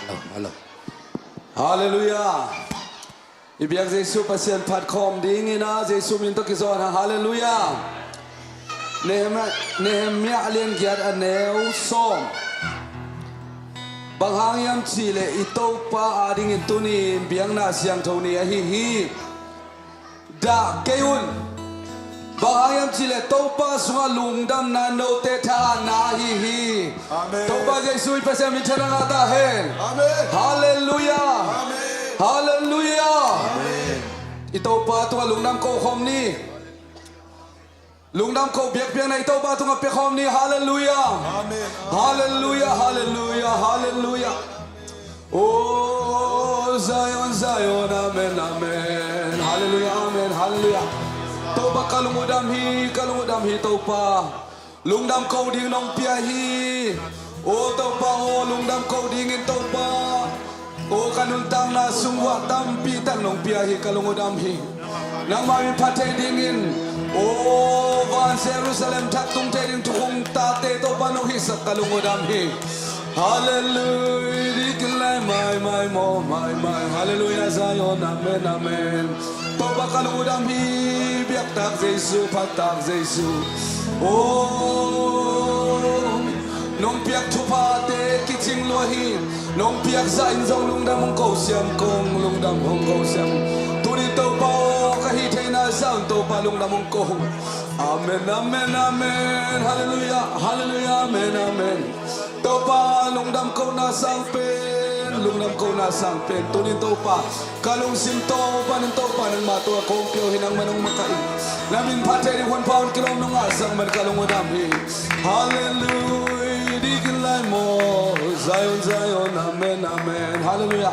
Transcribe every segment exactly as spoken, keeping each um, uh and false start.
Hello, hello. Halleluiah. I biak Jesu Pasian phat khawm dingin a, Jesu min tawh kizawn hang. Halleluiah. Nehemiah, Nehemiah lian giat, a neu sawm. Bang hang hiam cihleh i Topa adingin tuni in biakna siangtho ni ahi hi. Dah kei un. Bang hang hiam cihleh Topa sungah lungdamna note thahatna ahi hi. Amen. Topa Jesu i Pasian min thang ngah ta hen. Amen. Halleluiah. Amen. Halleluiah. Amen. I Topa tungah lungdam ko khawm ni. Lungdam ko biakpiakna i Topa tungah pia khawm ni. Halleluiah. Amen. Halleluiah, halleluiah, halleluiah. Oh, Zion, Zion, amen, amen. Halleluiah, amen, halleluiah. Topa ka lung uh dam hi, ka lung uh dam hi Topa. Lungdam ko ding nong pia hi. Oh Topa, oh lungdam ko dingin Topa. Oh ka nuntakna sung uh ah tampi tak nong pia hi, ka lung uh dam hi. Nangmah min phat thei dingin, oh van Jerusalem thak tung thei ding thukhun tate Topa nong hisak, ka lung uh dam hi. Halleluiah, dikin lai mai mai maw mai mai. Halleluiah, Zion, amen, amen. Topa ka lung uh dam hi, biak tak Jesu, phat tak Jesu. Oh, nong piak thuphate kicing lua hi. Nong piak zah in zong lungdam hong ko siam kong, lungdam hong ko siam. Tuni Topa aw, ka hih theihna zah un Topa lungdam hong ko. Amen, amen, amen. Halleluiah, halleluiah, amen, amen. Topa lungdam kohna sang pen, lungdam kohna sang pen. Tuni Topa ka lungsim tawh panin Topa nangmah tungah kong pia uh hi, nangmah nong makaih. Na min phat thei ding hun pha hun kilawm nong ngahsak man ka lung uh dam hi. Halleluiah, dikin lai maw. Zion, Zion, amen, amen. Halleluiah.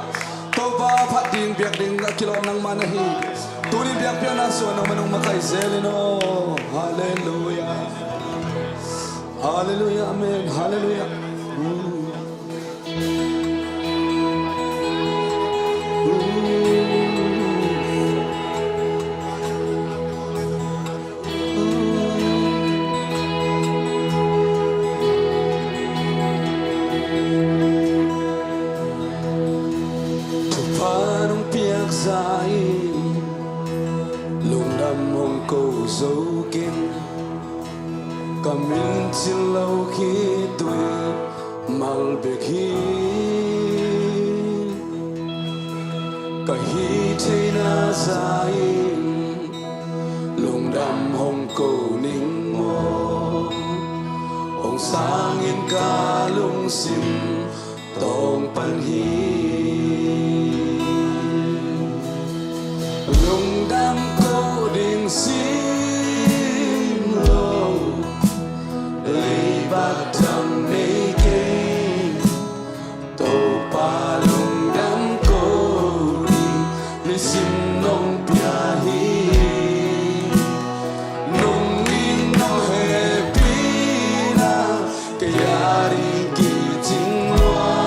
Topa phat ding biak ding a kilawm nangmah na hi. Tuni biakpiakna sungah nangmah nong makaih zel in aw. Halleluiah. Halleluiah, amen. Halleluiah. Thupha nong piak zah in lungdam hong ko zo keng. Ka min cil lo khit uh mal bek hi. Ka hih theihna zah in lungdam hong ko ning maw. Hong sang in ka lungsim tawng pan hi. Lungdam ko ding sim lo, leibat dam nei kei. Topa lungdam ko ding nisim nong pia hi. Nong it nong hehpihna kei a ding kicing lua.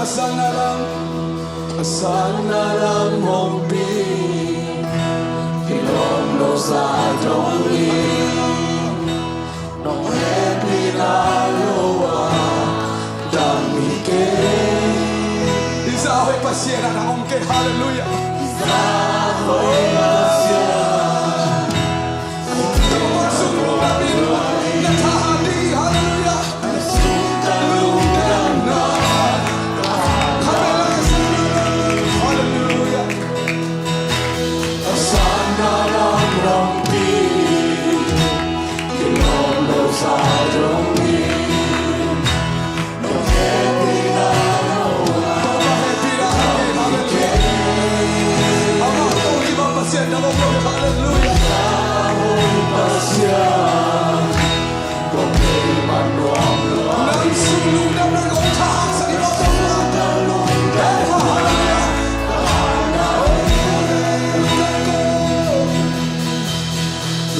Sana lam, sana lam hong pi, kilawm lo sa dong in, nong hehpihna lo a dam hi kei. I zahoi Pasian a na om kei, halleluiah. I zahoi Pasian a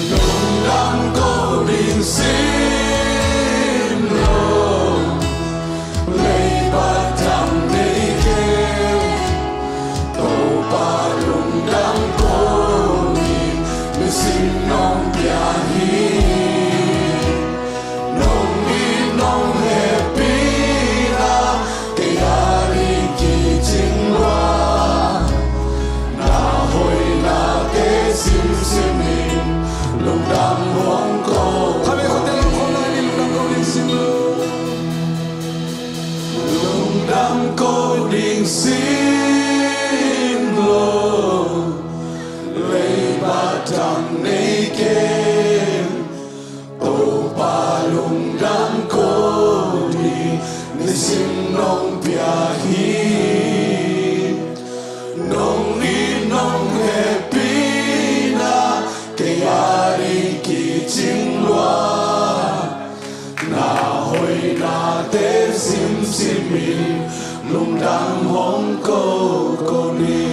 Lungdam ko ding sim lo, leiba dang nei kei. Topa lungdam ko ding nisim nong pia hi. Nong it nong hehpihna kei a ding kicing lua. Na hoihnate simsim in lungdam hong ko. Lungdam ko ding sim lo, leiba dang nei kei. Topa lungdam ko ding nisim nong pia hi. Nong it nong hehpihna kei a ding kicing lua. Na hoihnate simsim in lungdam hong ko ko ni.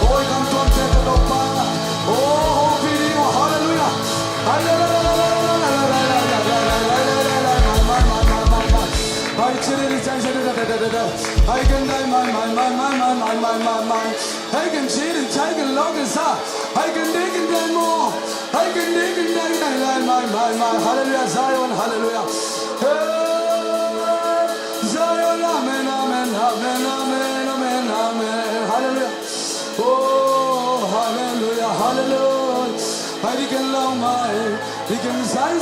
Oi, kan tuam te ka Topa. Oh, hallelujah. Hallelujah. Hai kan dai mai mai mai mai mai mai mai mai mai. Hai kan chi din chai kan long kan sa. Hai kan di kan dai mo. Hai kan di kan dai dai lai mai mai mai. Hallelujah, Zion, hallelujah. Hey, Zion, amen, amen, amen, amen, amen, amen. Hallelujah. Oh, hallelujah, hallelujah. Hai di kan long mai. Di kan Zion,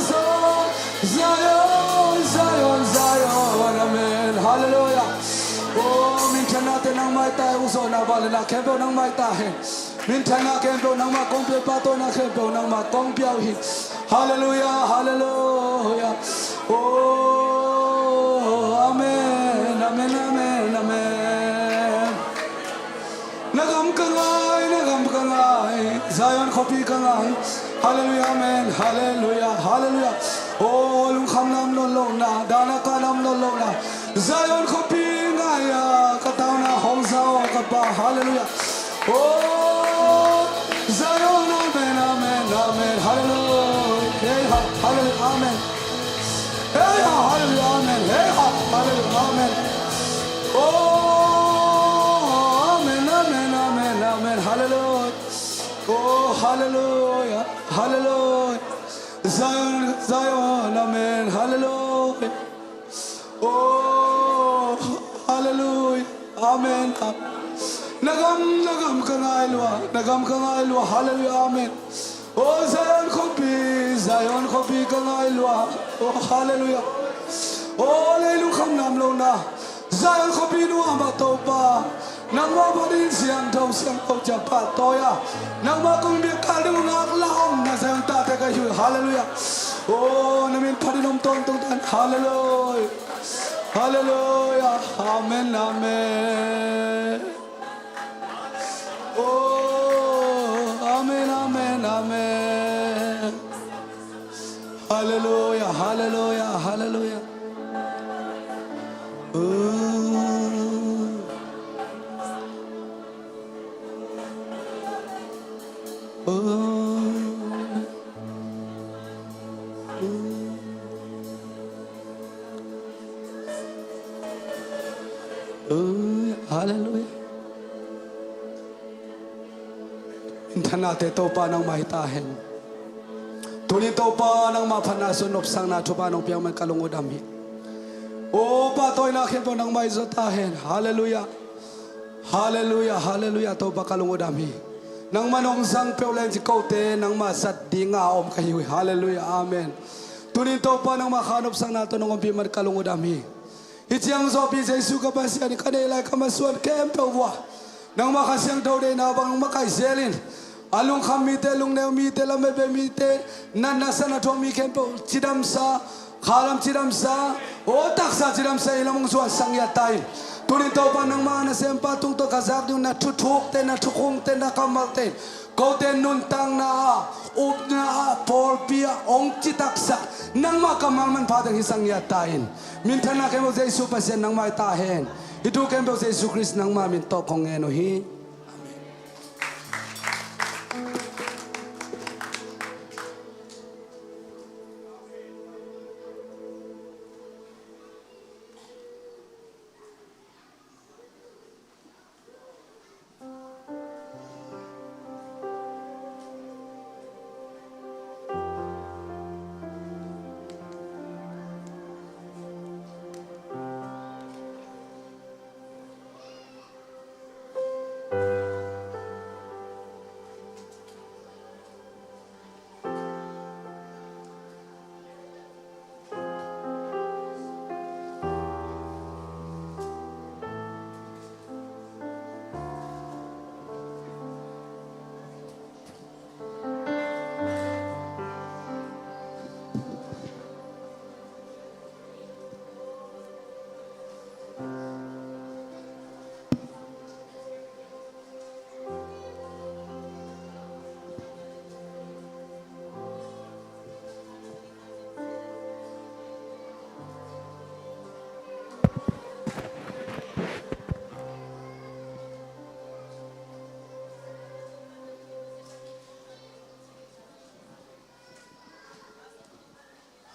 Zion, Zion, Zion, amen. Hallelujah. Oh, minthanna te nang mai ta hen, hong zawhna vangliatna khempeuh nang mai ta hen. Minthanna khempeuh nangmah kong pia, pahtawina khempeuh nangmah kong pia uh hi. Hallelujah, hallelujah. Oh, amen, amen, amen, amen. Na gam ka ngai, na gam ka ngai, Zion khuapi ka ngai. Hallelujah, amen, hallelujah, hallelujah. Oh, lungkham nam non lo na, dana ka nam non lo na, Zion khuapi ngai a, ka tauna hong za aw ka Pa. Hallelujah. Oh, Zion, amen, amen, amen. Hallelujah. Hey ha, hallelujah, amen. Hey ha, hallelujah, amen. Hey ha, hallelujah, amen. Oh, amen, amen, amen, amen. Hallelujah. Oh, hallelujah, hallelujah. Zion, Zion, amen. Hallelujah. Oh, hallelujah. Amen. Na gam, na gam ka ngai lua. Na gam ka ngai lua. Hallelujah. Amen. Oh, Zion khuapi, Zion khuapi ka ngai lua. Oh, hallelujah. Oh, leilung kham nam lo na, Zion khuapi nuam ah Topa, nangmah phat in siangtho siangtho ciang pahtawi a, nangmah kong biakna ding uh ngaklah a omna Zion tate ka hi uh hi. Hallelujah. Oh, na min phat in om tawntung ta hen. Hallelujah. Hallelujah. Amen, amen. Oh, amen, amen, amen. Hallelujah, hallelujah, hallelujah. Oh. Oh. Oh, hallelujah. Minthanna te Topa nangmah hi ta hen. Tuni Topa nangmah phatna sung nopsakna thupha nong piak man ka lung uh dam hi. Oh, pahtawina khempeuh nangmah hi zaw ta hen. Hallelujah. Hallelujah, hallelujah, Topa ka lung uh dam hi. Nangmah nong zang peuh leng ci kote nangmah zat dinga om ka hi uh hi. Hallelujah, amen. Tuni Topa nangmah kha nopsakna tawh nong ompih man ka lung uh dam hi. Hih ciang zawhpih Jesu ka Pasian in ka neih lai ka masuan khempeuh uh ah nangmah Kha Siangtho deihna bang nong makaih zel in, a lungkham mite, lungneu mite, lametbe mite, natna satna thuak mi khempeuh cidamsa, khalam cidamsa, aw taksa cidamsa, i lam hong zuansak ngiat ta in. Tunin Topa nangmah nasempa tungtawn ka zak ding uh na thuthukte, na thukhungte, na kammalte in kote nuntakna ah, upna ah, pawlpi ah hong citaksa, nangmah kammal manpha teng hisak ngiat ta in. Minthanna khempeuh Jesu Pasian nangmah hi ta hen. Hih thu khempeuh Jesu Khrist nangmah min tawh kong ngen uh hi.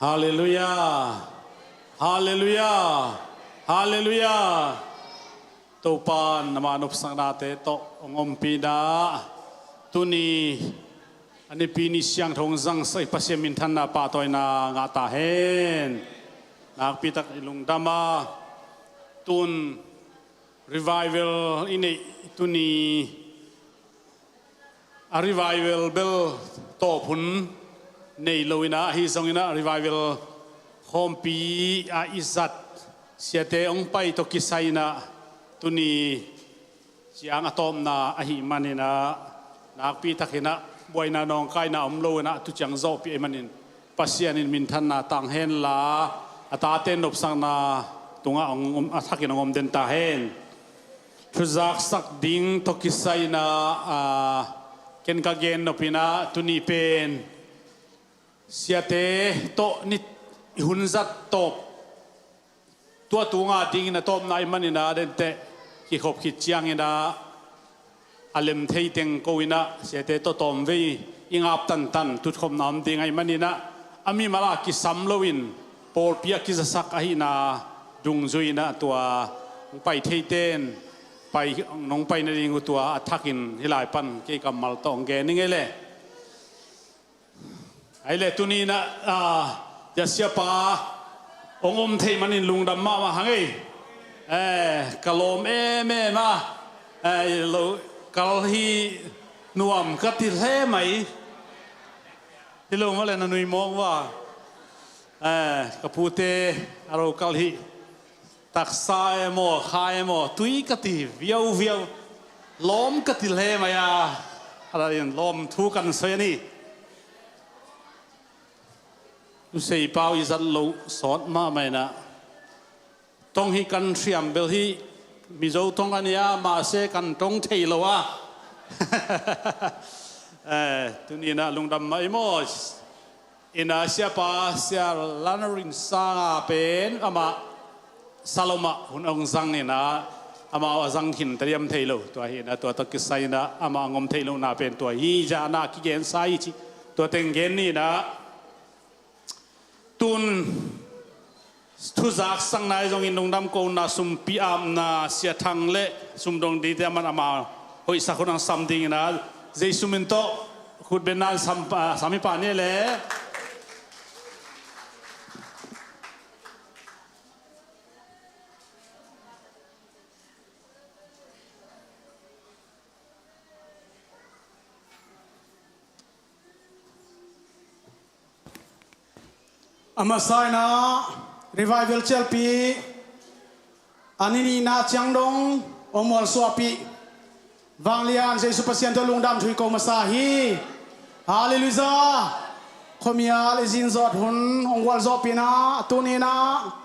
Halleluiah. Halleluiah. Halleluiah. Topa in ama nopsaknate tawh hong ompihna, tuni a nipi ni siangtho hong zangsak i Pasian minthanna pahtawina ngah ta hen. Nakpitak i lungdam a, tun revival i neih, tuni a revival bel tawp hun nei lo in ah, ahi zongin ah revival khawmpi ah i zat siate hong pai tawh kisai in ah tuni ciang a tawpna ahih manin ah, nakpi takin ah buaina nawngkaina om lo in ah tu ciang zawhpih ahih manin Pasian in minthanna tang henla, a tate nopsakna tungah hong om, a thakin hong om den ta hen. Thuzaksak ding tawh kisai in ah, aa, ken ka gen nop in ah, tuni pen siate tawh ni i hun zat tawp, tua tunga dingin a tawpna ahih manin ah, denteh kikhop khit ciangin ah a lem thei teng ko in ah, siate tawh tawmvei i ngap tantan tutkhopna om ding ahih manin ah, a mimal a kisam loin pawlpi a kizasak ahihna dungzui in ah, tua hong pai theite in pai, nong pai nading uh tua a thakin hih lai pan kei kammal tawh hong gen ning ei le. Ahih leh tuni in ah, aa, tua siapa hong om thei manin lungdam mahmah hang ei. Eh, ka lawm emem a, eh, lo, kal hi nuam ka ti hle mai. Hi lo mah leh na nui mawk uh a. Eh, ka pute a lo kal hi. Taksa em aw, kha em aw, tui ka ti viauviau. Lawm ka ti hle mai a, a la in lawm thu kan sawi a ni. Nusei pau i zat loh sawt mahmah in ah, tong hi kan hriam bel hi, Mizo tong a ni a, mahse kan tong thei lo a. Eh, tuni in ah lungdam mah i maw. In ah siapa, Sia Lanrin Sanga pen amah Salom ah hun hong zang in ah, amah a zang khin ta diam thei lo. Tua hi in ah, tua tawh kisai in ah amah hong om theih lohna pen tua hi, zahna kigensa hi ci. Tua teng gen ni in ah, tun thuzaksakna i zongin lungdam kona, sumpi apna, Sia Thang le sumdong dingte a man amah hoihsak hun hong sam ding in ah, Jesu min tawh khut benna sam, ah, sam i pah ni le. A masa in ah revival cialpi a ni nihna ciang dong hong mualsuahpih Vanglian Jesu Pasian tawh lungdam thu i ko masa hi. Halleluiah. Khuamial i zin zawt hun hong gualzawhpih in ah, tuni in ah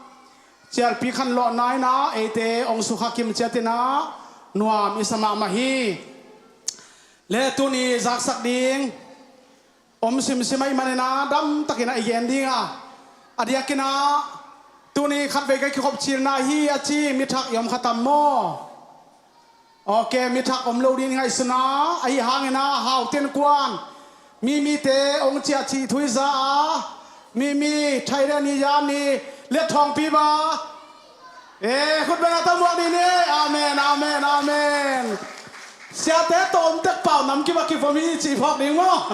cialpi khanlawhna in ah eite hong sukha kim ciat in ah nuam i sa mahmah hi. Le tuni zaksak ding om simsim ahih manin ah damtakin ah i gen ding a, a diakin ah tuni khatvei ka kikhop cilna hi a ci mi thak i om kha tam maw? Ok, mi thak om lo ding ngaihsun a, ahi hangin ah Haute Innkuan mi mite hong ciah cih thu i za a, mi mi Thailand ni, Yan ni, Liat Thawngpi ba. Eh, khut beng a tamuak ni ni. Amen, amen, amen. Siate tawm tek pau nam kip a kivom hi cih phawk ding maw?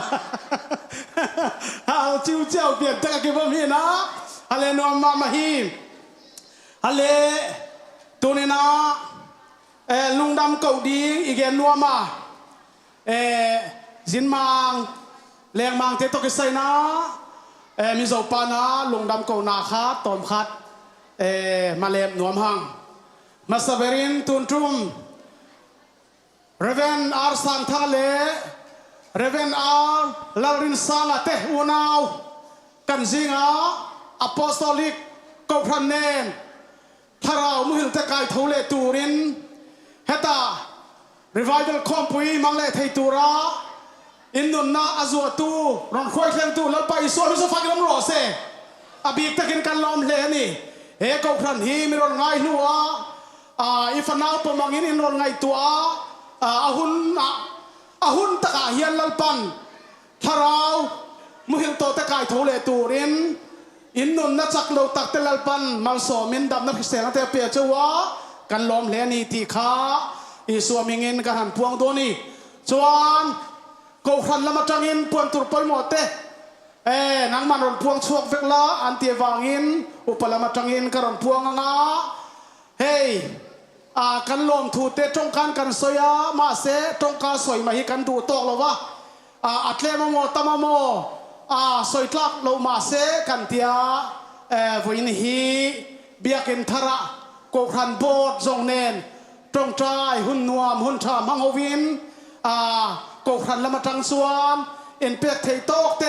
Hau ciuciau pian tek a kivom hi na. Hale nuam mahmah hi. Hale, tuni in ah, eh, lungdam ko ding i gen nuam a, eh, Zinmang, Lengmangte tawh kisai in ah, eh, Mizo pan ah lungdam kona khat tawm khat, eh, malem nuam hang. Masa berin tun tum Reverend R Sangthang le Reverend R Lalrinsanga te unau kan zingah Apostolic Kohhran nen thlarau muhilte kaitho leh turin heta revival khawmpui mang leh thei tura in nunna a zuatu, ron khuai thlengtu Lalpa Isua min suang fak in om rawh se. A biktakin kan lawm hle a ni. He kohhran hi mi ron ngaihlu a, a, i fanau pawh mangin in ron ngaihtuah a, a, a hun, a, a hun takah hian Lalpan thlarau muhilh tawhte kaitho leh turin in nunna cak lo takte Lalpan malsawmin damna hriselnate pia cuah kan lawm hle ni ti kha Jesu a mingin kan han puang duan hi. Chuan kohhran lam atangin puan tur pawimawhte, e, nangman rawn puang chhuak vek la an ti avangin upa lam atangin ka rawn puang anga, hei, a, kan lawmthute ṭawngkan kan sawi a, mahse ṭawngka sawi mah hi kan duh tawk lo va. A, a tlem a maw, tam a maw, a, sawi tlak loh mahse kan tia, e, vawiin hi biakin tharah kohhran board zawng nen ṭawngṭai hun nuam hun ṭha hmang hovin, a, kohhran lam atang chuan inpek thei tawkte,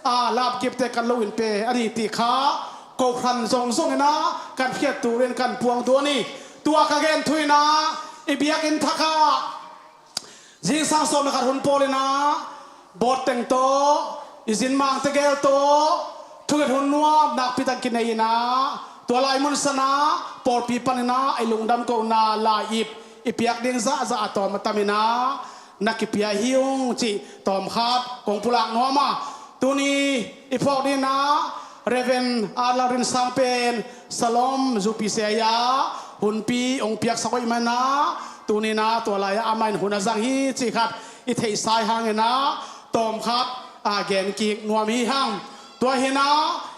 a, lapgipte kan lo inpe a ni tih kha kohhran zawng zawngin a kan hriat turin kan puang duan hi. Tua ka gen thu in a, i biakin thakah zingsang sawm le khat hun pawlin a, board teng tawh, i zin mangte gel tawh, thunget hun nuam nakpi tak kinei in a, tua lai mun sana pawlpi panin a i lungdam kohna lai ip i piak ding zahzah a tawm a tamin a na kipia hi ung cih tawm khat kong pulak nuam a. Tuni i phawk dingin a Reverend Arla Rinsang pen Salom Zu P C I a hunpi hong piaksak awih manin a, tuni in a tua lai-ah amah in hun a zang hi cih khat i theihsa ih hangin a tawm khat a gen kik nuam hi hang. Tua hi in a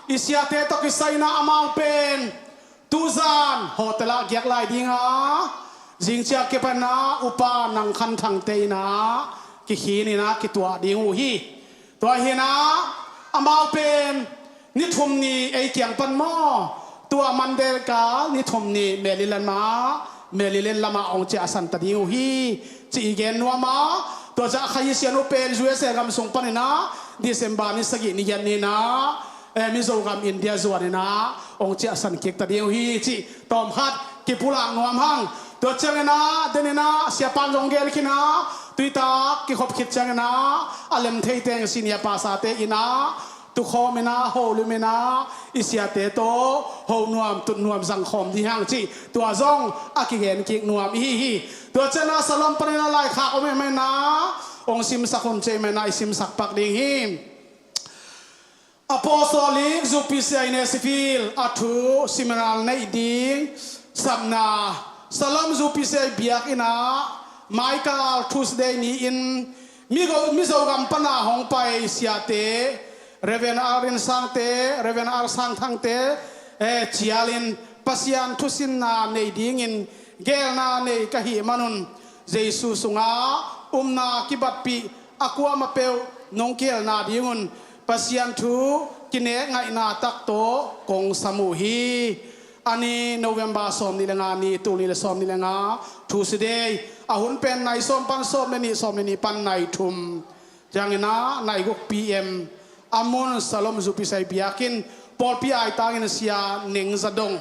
i siate tawh kisai in a amau pen tuzan hotel-ah giak lai ding a, zingciang kipan in a upa Nang Khan Thangte in a kikhin in a kituah ding uh hi. Tua hi in a amau pen ni thum ni ei kiang pan maw, tua Monday kal ni thum ni Maryland ah, Maryland lamah hong ciahsan ta ding uh hi cih i gen nuam a. Tua ciang a kha hi sian uh pen U S A gam sung panin a December ni sagih ni giat ni in a, e, Mizo gam India zuan in a hong ciahsan kik ta ding uh hi cih tawm khat kipulak nuam hang. Tua ciangin a, den in a, siapan zong gel khin a, tuitak kikhop khit ciangin a, a lem thei teng senior pastor-te in a, tukhawm in a, holim in a, i siate tawh ho nuam, tut nuam zang khawm ding hang cih tua zong a kigen kik nuam i hi hi. Tua ciangin a Salom panin a laikhak om ih manin a, hong simsak hun ciah ih manin a i simsak pak ding hi. Apostolic Zu P C I Nashville a thu seminar neih ding sapna Salom Zu P C I biakinn ah maikal Tuesday ni-in Mizo, Mizo gam pana hong pai siate, Reverend Ar Rinsangte, Reverend Ar Sangthangte, eh, cialin Pasian thusinna nei dingin gelna nei ka hih manun Jesu sunga umna kibatpih a kuamah peuh nong kihelna dingun Pasian thu kinek ngaihna tak tawh kong sam uh hi. A ni November sawm nih le nga ni, tul nih le sawm nih le nga, Tuesday, a hun pen nai sawm pan sawm le nih, sawm le nih pan nai thum. Ciangin a nai guk P M a mun Salom Zu P C I biakinn, pawlpi aitangin Sia Neng Za Dong,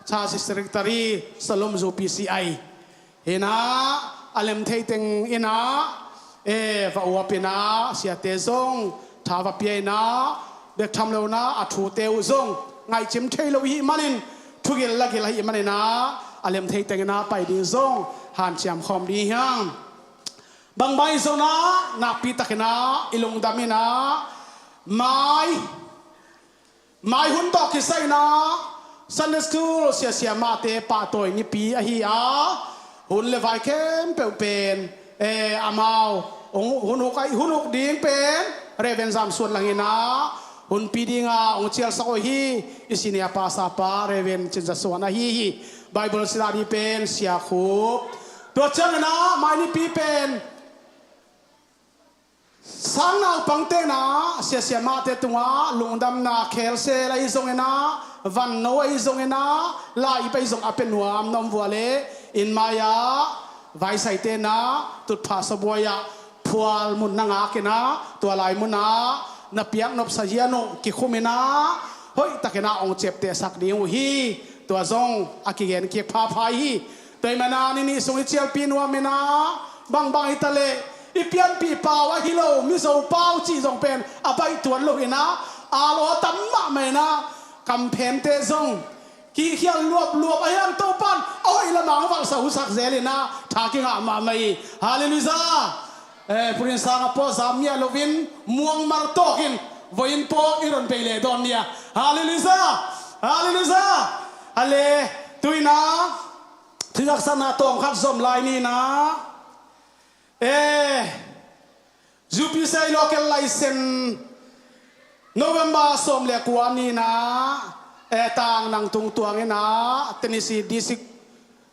Church Secretary, Salom Zu P C I. Hi in a, a lem thei teng in a, e, va uap in a, siate zong tha va pia in a, bek tham lo in a, a thute uh zong ngaihcim thei lo i hih manin, thugil lagil ahih manin a, a lem thei teng in a pai ding zong hanciam khawm ding hi hang. Bangbang i zon a, nakpi tak in a, i lungdam in a, mai Mai hun tawh kisai in a, Sunday School siasia mahte pahtawi nipi ahi a, hun le vai khempeuh pen, eh, amau hong, hun uk, hun uk ding pen Reverend Zam Suan Lang in a, hunpi dinga hong cialsak uh hi, i senior pastor pa Reverend Cin Za Suan ahi hi. Bible study pen Sia Khup. Tua ciangin a, mai nipi pen sang naupangte in a, siasia mahte tungah lungdamna khelsel ahi zongin a, vanno ahi zongin a, la-ip ahi zong a pe nuam na om vua le, in mai-ah vaisaite in a, tutphah sabuai-ah phual mun na ngak in a, tua lai munah na piak nopsa hian uh kikhum in a, hoih takin a hong ciaptehsak ding uh hi. Tua zong a kigen kik phapha hi. Tua ahih manin a ni nih sung i cialpi nuam in a, bangbang hi ta leh i pianpih pau ahi lo, Mizo pau cih zong pen a baih tuan lo hi in a, a lo a tam mahmah in a, kamphente zong kikhial luapluap ahi hang Topan a hoih lamah hong valhsak husak zel in a, tha kingah mahmah hi. Halleluiah. Eh, Pu Rinsang a pawh zam miah loin muangmar tawkin Voi in paw i ron bei leh dawn nia. Halleluiah. Halleluiah. Ale, tuina thuzaksana tawm khat zom lai nina. Eh, U P C local license November sawm le kua nina, eh, tang nang tung tuangina, Tennessee District,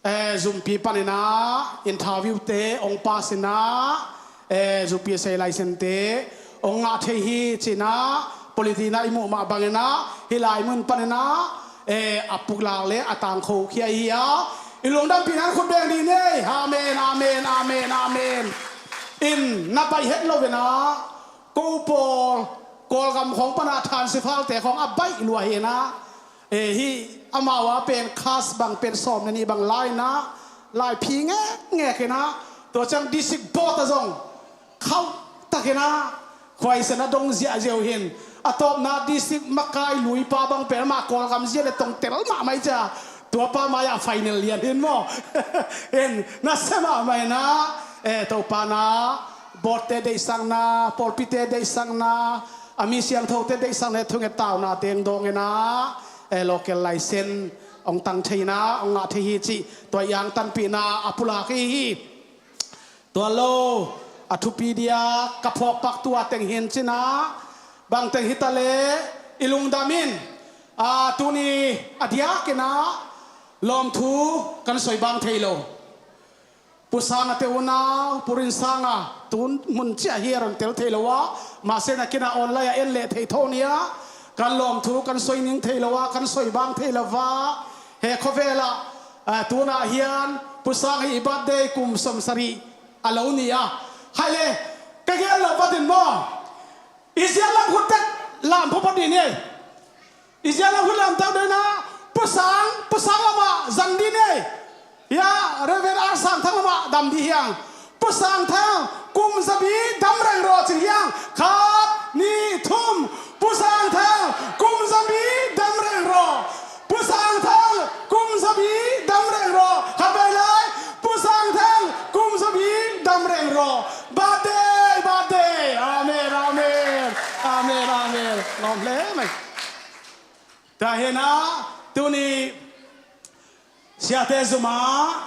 eh, zumpi panina, interview te ong pass ina, eh, U P C license te ong ngah thei hi cina, politina i muh mah bangina, hi lai mun panina, eh, a puklak le a tangkho khia hi a, i lungdampihna khut beng dih ni. Amen, amen, amen, amen. In na pai het lo vena, ko pawl, Kawlgam khong pana than sifal te khong a baih lua hi na. Eh, hi amau a pen khas bang pen sawm na ni bang lai na, lai phi ngek ngek hi na. Tua ciang district board a zong khauh takin a, khuaisen a dong ziahziah uh hin. A tawpna district makai luipa bang pen amah Kawlgam zia le tong tel mahmah hi cia. Tuapa mai-ah final lian hin maw? En, nasia mahmah hi na. Eh, Topa na, board te deihsakna, pawlpi te deihsakna, a mi siangtho te deihsakna, thunget tauna teng dawng hi na. Eh, local license ong tang thei na, ong ngah thei hi cih tua i angtanpihna a pulak hi hi. Tua lo, a thupi dia ka phawkpak tua teng hin cina, bang teng hi ta le, i lungdam in, a, tuni a diakin a, lawmthu kan soi bang thei lo. Pu Sang a te unau, Pu Rin Sang a, tun mun ciah hi a ron tel thei lo a, mahse nakin a online a en leh thei tho nia, kan lawmthu kan soi ning thei lo a, kan soi bang thei lo va, he khawvel ah, a, tunah hian Pu Sang hi i birthday kum sawmsarih a lo ni a. Hai le, ka gel lo va din maw? I ziak lam khut tek lam phawt phawt ni ni. I ziak lam khut lam tak dei na, Pu Sang, Pu Sang lamah zan di ni. Ya, Reverend R Sang Thang lamah dam di hiang. Pu Sang Thang, kum zabi dam reng rawh cin hiang. Khat, ni, thum. Pu Sang Thang, kum zabi dam reng rawh. Pu Sang Thang, kum zabi dam reng rawh. Khat vei lai. Pu Sang Thang, kum zabi dam reng rawh. Birthday, birthday. Amen, amen. Amen, amen. Ngawm hle mai. Tua hi na, tuni siate zuma,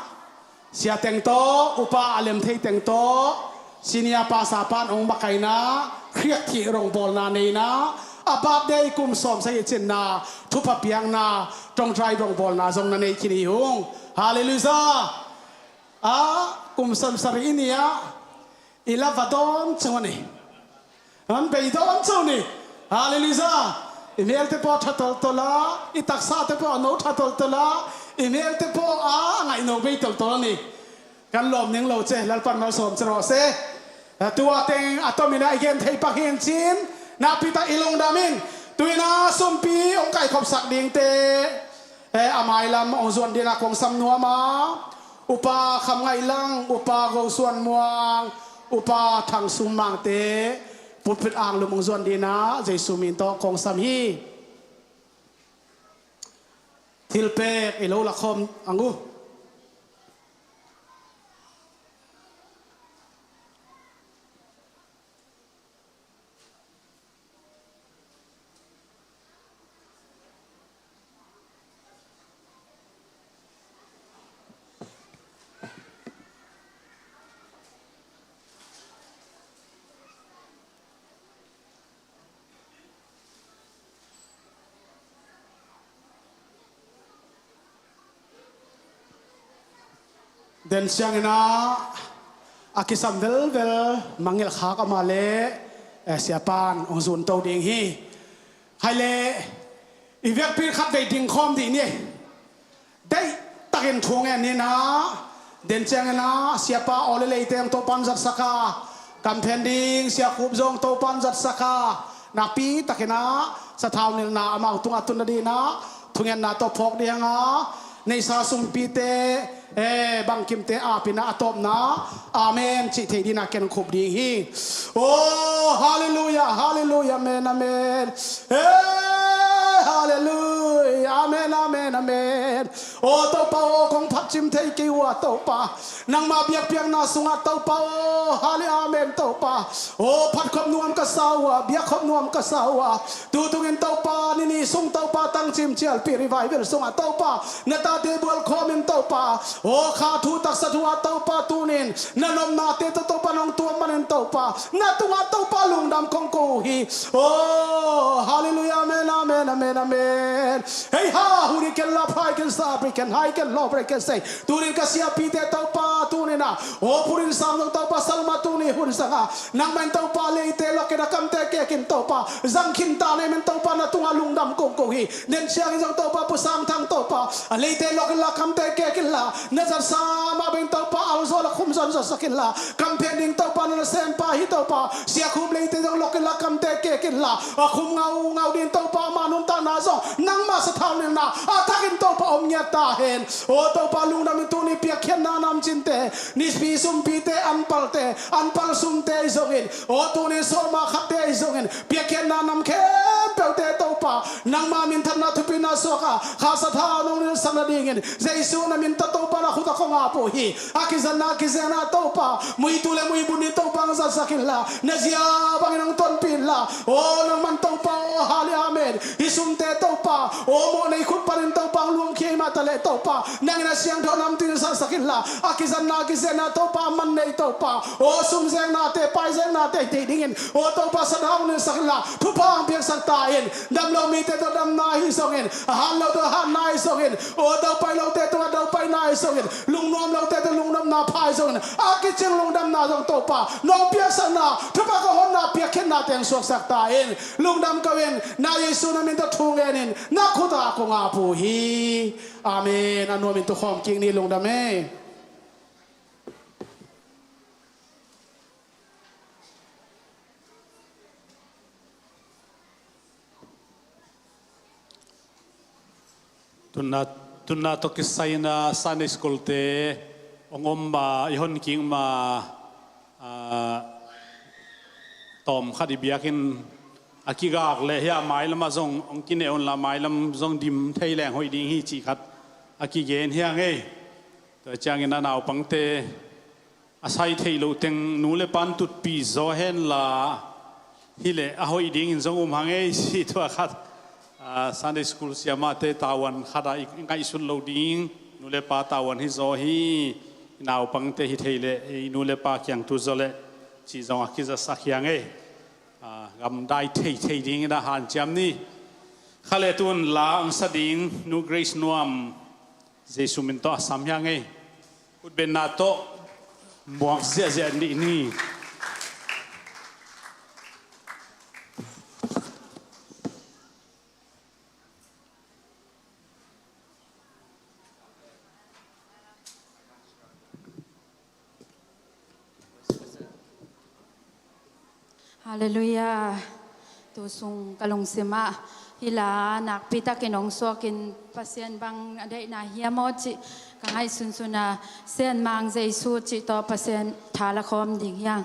sia teng tawh, upa a lem thei teng tawh, senior pastor pan ong makaina, hriak thih rongbawlna neina, a birthday kum sawm sa hi cinna, thupha piakna, ṭawngṭai rongbawlna zong na nei khin hi ung. Halleluiah. A, kum sawmsarih i ni a, i la va dawn chung a ni. An bei dawn chung ni. Halleluiah. I hmelte pawh ṭha tawltawl a, i taksate pawh a no ṭha tawltawl a, i hmelte pawh a, a ngaih no bei tawltawl a ni. Kan lawm ning lo che, Lalpan malsawm che rawh se. Tua teng a tomin a i gen thei pak hi in cin, nakpi tak i lungdam in, tuina sumpi hong kaikhopsak dingte, eh, a mailam hong zuan dingin a kong sam nuam a, Upa Kham Ngaih Lang, Upa Go Suan Muang, Upa Thang Sum Mangte, pulpit anglum hong zuan dingin a, Jesu min tawh kong sam hi. Thilpek i lo lakhawm ang u. Den siangin ah a kisam velvel mangngilh khak amah le, eh, siapan hong zun to ding hi. Hai le, i vekpi khat vei ding khawm dih ni. Deih takin thu ngen ni na. Den ciangin ah siapa aw le leiteng Topan zatsak a, kam phen ding sia khup zong Topan zatsak a, nakpi takin ah sathau nilhna amau tungah tun nadingin ah thungetna tawh phawk ding a, neihsa sumpite, eh, bangkimte apin ah a tawpna amen cih theih dingin ah ken khup ding hi. Oh, halleluiah, halleluiah, amen, amen. Eh, halleluiah, amen, amen, amen. Aw Topa aw, kong phatcim thei kei uh a Topa, nangma biakpiakna sungah Topa aw, hali amen Topa. Aw phatkhop nuam ka sa uh a, biakkhop nuam ka sa uh a, tu tungin Topa, nini sung Topa, tangcim cialpi revival sungah Topa, na tate bualkhawmin Topa, aw kha thu taksa thu ah Topa, tunin na nopnate tawh Topa nong tuam manin Topa, na tungah Topa lungdam kong ko uh hi. Aw hallelujah, amen, amen, amen, amen. Hei ha, hun hi kenla, phai kensa, pi ken hai ken lo, bre ken sei. Tunin ka siapite Topa, tunin a aw phunin sang zong Topa, salma tuni hun sanga nangmah in Topa, leite lokin a kamte kekin Topa, zang khinta nei men Topa, na tungah lungdam kong ko hi. Nen ciangin zong Topa, pu sang thang Topa, a leite lokin la, kamte kekin la, na zatsa mah beng Topa, alzaw la khum zon zotsak in la, kam phen ding Topa, na nasempa hi Topa, sia khum leite zong lokin la, kamte kekin la, a khum ngau ngau ding Topa, ama nuntakna zong nangma sathau nilna a thakin Topa om ngiat ta hen. Aw Topa lungdam in, tuni piakkhiatna namcinte, nipi sumpite, anpalte, anpal sumte ahi zongin, aw tuni sawma khatte ahi zongin, piakkhiatna nam khempeuhte Topa, nangma minthanna thupina suaka kha sathau nong nilsak nadingin Jesu na min tawh Topa, na khut ah kong ap uh hi. A kizatna kizekna Topa, muitu le muibun in Topa hong zatsak in la, na zia bangin hong tonpih in la. Aw nangman Topa aw, hali amen. Hih sumte Topa aw, mawhnei khut panin Topa hong luangkhia hi mah taleh Topa, nangin a siangtho namtui in zatsak in la, a kizatna kizekna Topa, man nei Topa aw, sumzeknate paizeknate thei dingin aw Topa, sathau hong nilsak in la, thupha hong piaksak ta in. Damlo mite tawh damna ahi zongin, a hatlo tawh hatna ahi zongin, aw daupai lote tungah daupaina ahi zongin, lungnuam lote tawh lungnuamna pha ahi zongin, a kicing lungdamna zong Topa, nong piaksakna thupha, ka honna piakkhiatna teng suaksak ta in. Lungdam ko in, na Jesu na min tawh thu ngenin na khut ah kong ap uh hi. Amen. A nuamin tukhawm kik ni, lungdam e. Tunna, tunna tawh kisai-in a Sunday school te hong om ma, i hon kik ma, a, tawm khat i biakinn a kigak leh hia, mailam ah zong hong kineh un la, mailam zong dim thei leng hoih ding hi cih khat a kigen hi hang ei. Tua ciangin a naupangte a sai theih loh teng nu le pan tutpih zaw hen la, hileh a hoih dingin zong um hang ei, cih tua khat. A, Sunday school siamahte tavuan khat ah i ngaihsut loh ding, nu le pa tavuan hi zaw hi, i naupangte hi thei leh i nu le pa kiang tu zaw leh, cih zong a kizasak hi hang ei. A, gamdai thei thei dingin a hanciam ni. Kha le tun la hong sa ding Nu Grace Nuam, Jesu min tawh a sam hi hang ei. Khutbenna tawh muak ziahziah nih ni. Halleluiah. Tu sung ka lungsim ah hih la nakpi takin hong suakin, Pasian bang a deihna hiam aw cih ka ngaihsunsun a, Sianmang Jesu cih tawh Pasian tha la khawm ding hi hang.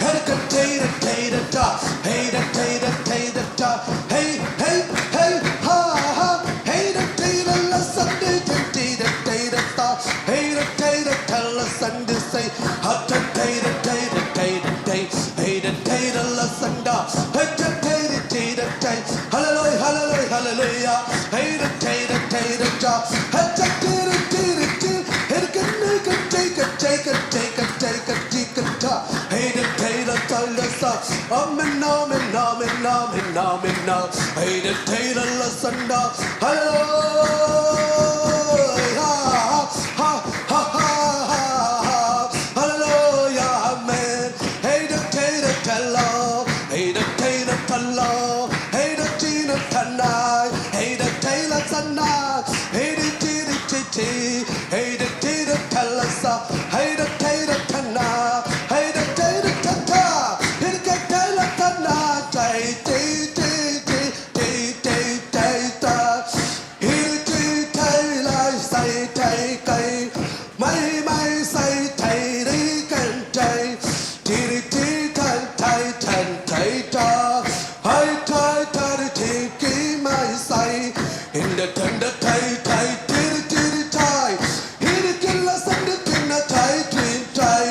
Hey da, hey da, hey da, da. Hey da, hey da, hey da, da. Hey, hey, hey, ha, ha. Hey da, hey da, la, sa, da, da, da, da, da, da, sa. Hey da, hey da, tell us Sunday say. Ha da, hey da, hey da, hey da, hey. Hey da, hey da, la, sa, da. Hey da, hey da, hey da, hey. Hallelujah, hallelujah, hallelujah. Hey da, hey da, hey da, da. Hey da, hey da, hey da, hey. Hey da, hey da, hey da, hey da, hey da, hey da, hey da, hey da, hey da. Hey da, hey da, hey da, sa. Amen, amen, amen, amen, amen, amen. Hey da, hey da, la, sa, da. Hallelujah. Ha, ha, ha, ha, ha, ha. Hallelujah, amen. Hey da, hey da, tell us. Hey da, hey da, tell us. Hey da, hey da, tonight. Hey da, hey da, tonight. Hey da, hey da, hey da, hey. Hey da, hey da, tell us. Hey da, hey da, tonight. Hey da, hey da, ta, ta. Hey da, hey da, tonight. Hey, hey, hey, hey, hey, hey, hey, hey. Hi ri ti thei lai sai thei kai. Mai mai sai thei ri kan thei. Ti ri ti than thei than thei ta. Hai thai tha ri ti ki mai sai. In da than da thei thei ti ri ti ri thai. Hi ri kin la san ri kin na thei kin thei.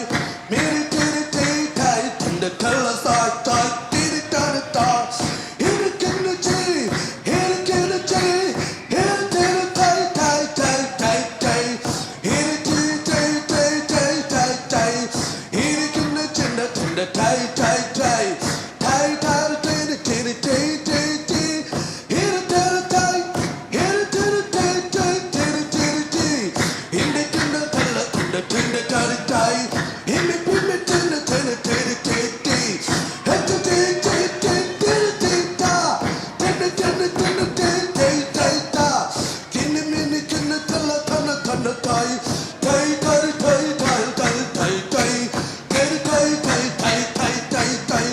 Mi ri ti ri ti thei than da than la sai thei ti ri ta ri ta. Hi ri kin na chi. Hi ri kin na chi. Hi ri ti ri thei thei thei thei thei. Hi ri ti thei thei thei thei thei. Hi ri kin na chin na thin na thei thei thei. Thei thei ri ti ri ti ri ti ti ti. Hi ri ti ri thei. Hi ri ti ri thei thei ti ri ti ri ti. Hi ri kin na thin na thin na thin na thei ri thei. Hi mi pi mi thin na thin na thei ri ti ti. Hi ti ti ti ti ti ri ti ta. Thin na thin na thin na ti ti ti ta. Kini mini kini tala tana tana tai. Tai tai tai tai tai tai tai. Tai tai tai tai tai tai.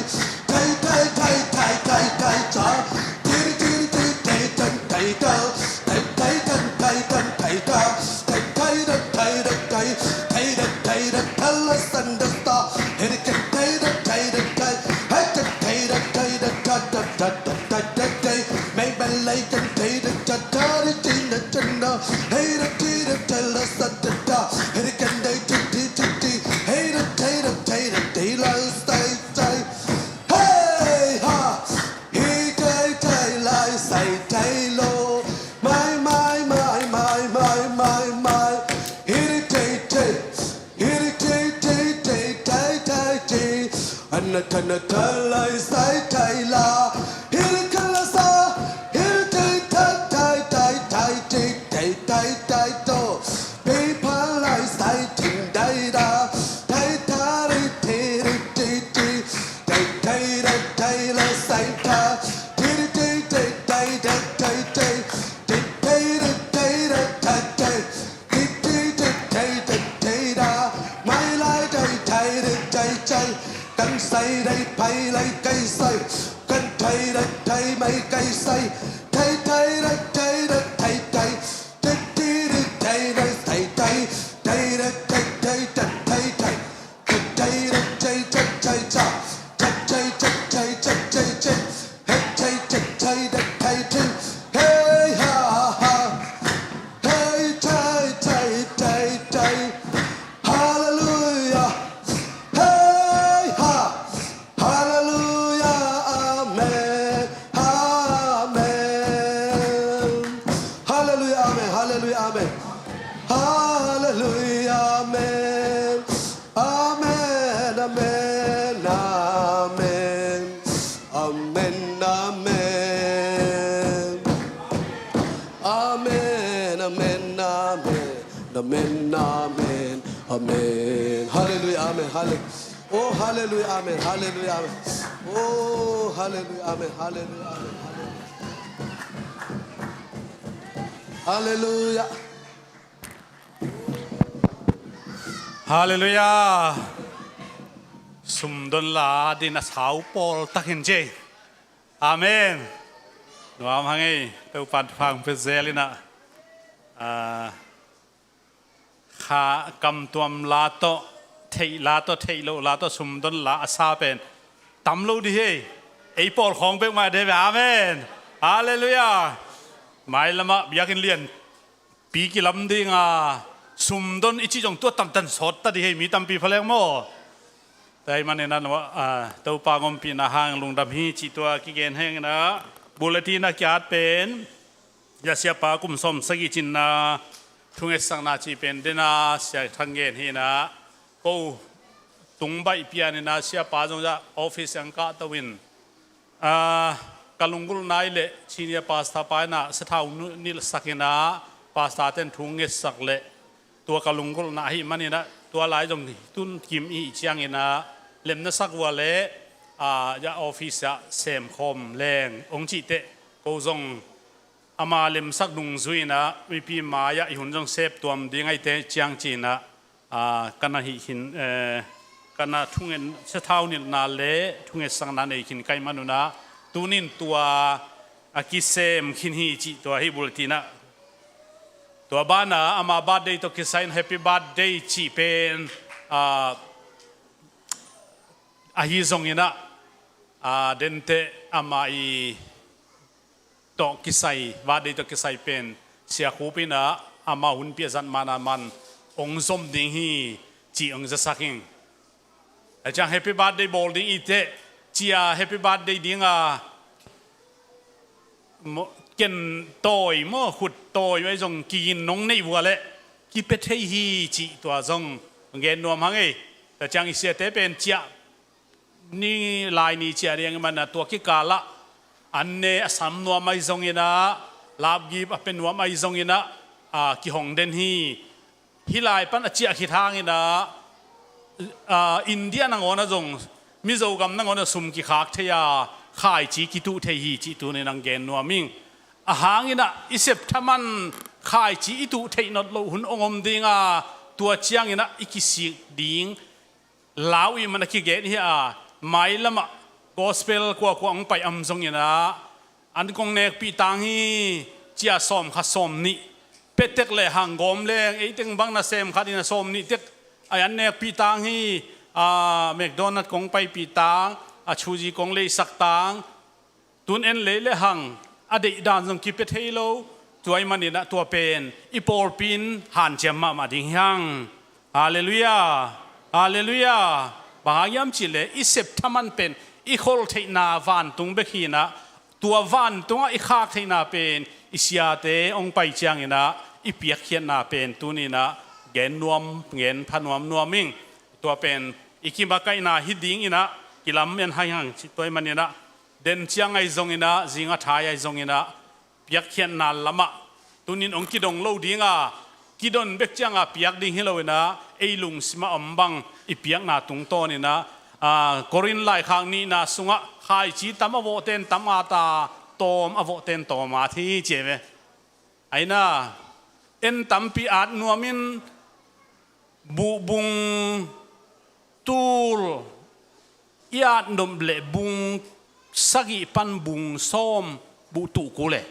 Tai tai tai tai tai tai tai. Tiri tiri tiri tai tan tai ta. Tai tai tan tai tan tai ta. Tai tai tan tai tan tai. Tai tan tai tan tala sanda ta. Hiri kan tai tan tai tan tai. Hai tan tai tan tai tan ta ta ta ta. Tay tay tay, may balay kan tay da da da da da da da. Hey da da da da la sa da da. Hey da kan day da da da da. Hey da tay da tay da da la say say. Hey ha. Hey tay tay la say tay lo. My my my my my my my. Hey da tay tay. Hi ri ti ti ti tai tai ti. Ana tana talai sai tai la. Hi ri kala sa. Hi ri ti tai tai tai tai ti tai tai tai to. Pi pa lai sai ting dai da. Tai ta ri ti ri ti ti. Tai tai da tai la sai ta. Ti ri ti ti tai Hey ha ha. Hey, hey, hey, hey, hey. Hallelujah. Hey ha. Hallelujah. Amen. Amen. Hallelujah. Amen. Hallelujah. Amen. Hallelujah. Amen. Amen, amen, amen. Amen, amen. Amen, amen, amen. Amen, amen, amen. Hallelujah, amen, hallelujah. Oh, hallelujah, amen, hallelujah, amen. Oh, hallelujah, amen, hallelujah, amen, hallelujah. Hallelujah. Hallelujah. Sumdon la din a sau pawl takin ci. Amen. Nuam hang ei, Topan thupha pia zel in ah, ah, kha kamtuam la tawh, theih la tawh, theih loh la tawh, sumdon la a sa pen tam lo dih hi. Ei pawl khawng peuhmah dih hi ve. Amen. Hallelujah. Mailamah biakinn lian pi kilam ding a, sumdon i cih zong tua tantan sawt ta dih hi, mi tampi pha leng maw. Tua ahih manin ah, Topa ompihna hang lungdam hi cih tua kigen hi ing in ah, bulletin a kiat pen, Sia Siapa kum sawm sagih cinna thungetsakna cih pen den a, Sia Thang gen hi in ah, ko tung baih pian in ah, Siapa zong zah office ang kahto in, ah, ka lunggulhna ih leh senior pastor pa in ah sathau nilhsak in ah, pastor ten thu ngetsak leh tua ka lunggulhna ahih manin ah, tua lai zong tun kim ih ciangin ah lemna sak uh a leh, ah, zah office ah semkhawm leng hong cih teh, ko zong ama lemsak nungzui in ah mipi mai-ah i hun zong sep tuam ding ahih teh ciang ci in ah, ah, ka na hih khin, eh, ka na thungen, sathau nilhna le thungetsakna nei khin ka hih manun ah, tunin tua a kisem khin hi cih tua hih bulletin ah. Tua banah ama birthday tawh kisai in happy birthday cih pen, ah, ahi zongin ah, ah, denteh ama ih tawh kisai, birthday tawh kisai pen Sia Khup in ah ama hun piah zat man a man hong zom ding hi cih hong zasak ing. A ciang happy birthday bawl ding ih teh, cia happy birthday ding a, maw, ken tawi maw, khut tawi mai zong kigin nong neih uh a leh kipia thei hi cih tua zong gen nuam hang ei. Tua ciang i siate pen ciah ni lai ni ciah ding ahih man a, tua kikal ah an ne a sam nuam ahi zongin ah, lapgip a pia nuam ahi zongin ah, ah, kihong den hi. Hih lai pan a ciah khit hangin ah, ah, India nangawn ah zong, Mizo gam nangawn ah sum kikhak thei a, khaici kituh thei hi cih tuni-in hong gen nuam ing. A hangin ah i sep thaman khaici i tuh theih nawn loh hun hong om ding a, tua ciangin ah i kisik ding lau ih man a kigen hi a, mailam ah gospel kuakua hong pai om zongin ah, an kong nekpih tang hi, cia sawm khat sawm nih pia tek lehang gawm leng, ei teng bang nasem khat in a sawm nih tek ai an nekpih tang hi, a, McDonald kong paipih tang, a, chuzi kong leisak tang, tun en lei lehang a deih dan zong kipia thei lo. Tua ahih manin ah tua pen i pawlpi in hanciam mahmah ding hi hang. Halleluiah. Halleluiah. Bang hang hiam cih leh i sep thaman pen i kholh theihna vantung bek hi-in ah, tua vantungah i khak theihna pen i siate hong pai ciangin ah i piakkhiatna pen tuni-in ah gen nuam, gen pha nuamnuam ing. Tua pen i kimakaihna hi dingin ah kilamen hi hang cih tua ahih manin ah, den ciang ahi zongin ah, zing a thai ahi zongin ah, piakkhiatna lamah tunin hong kidong lo ding a, kidon bek ciang a piak ding hi loin ah, ei lungsim ah om bang i piakna tungtawnin ah, a, Korin laikhak nihna sungah, khaici tam a vawhte in tam at a, tawm a vawhte in tawm at hi ci hi ve. Aina, en tampi at nuamin, buh bung tul i at nop leh bung sagih pan bung sawm buh tuh kul e.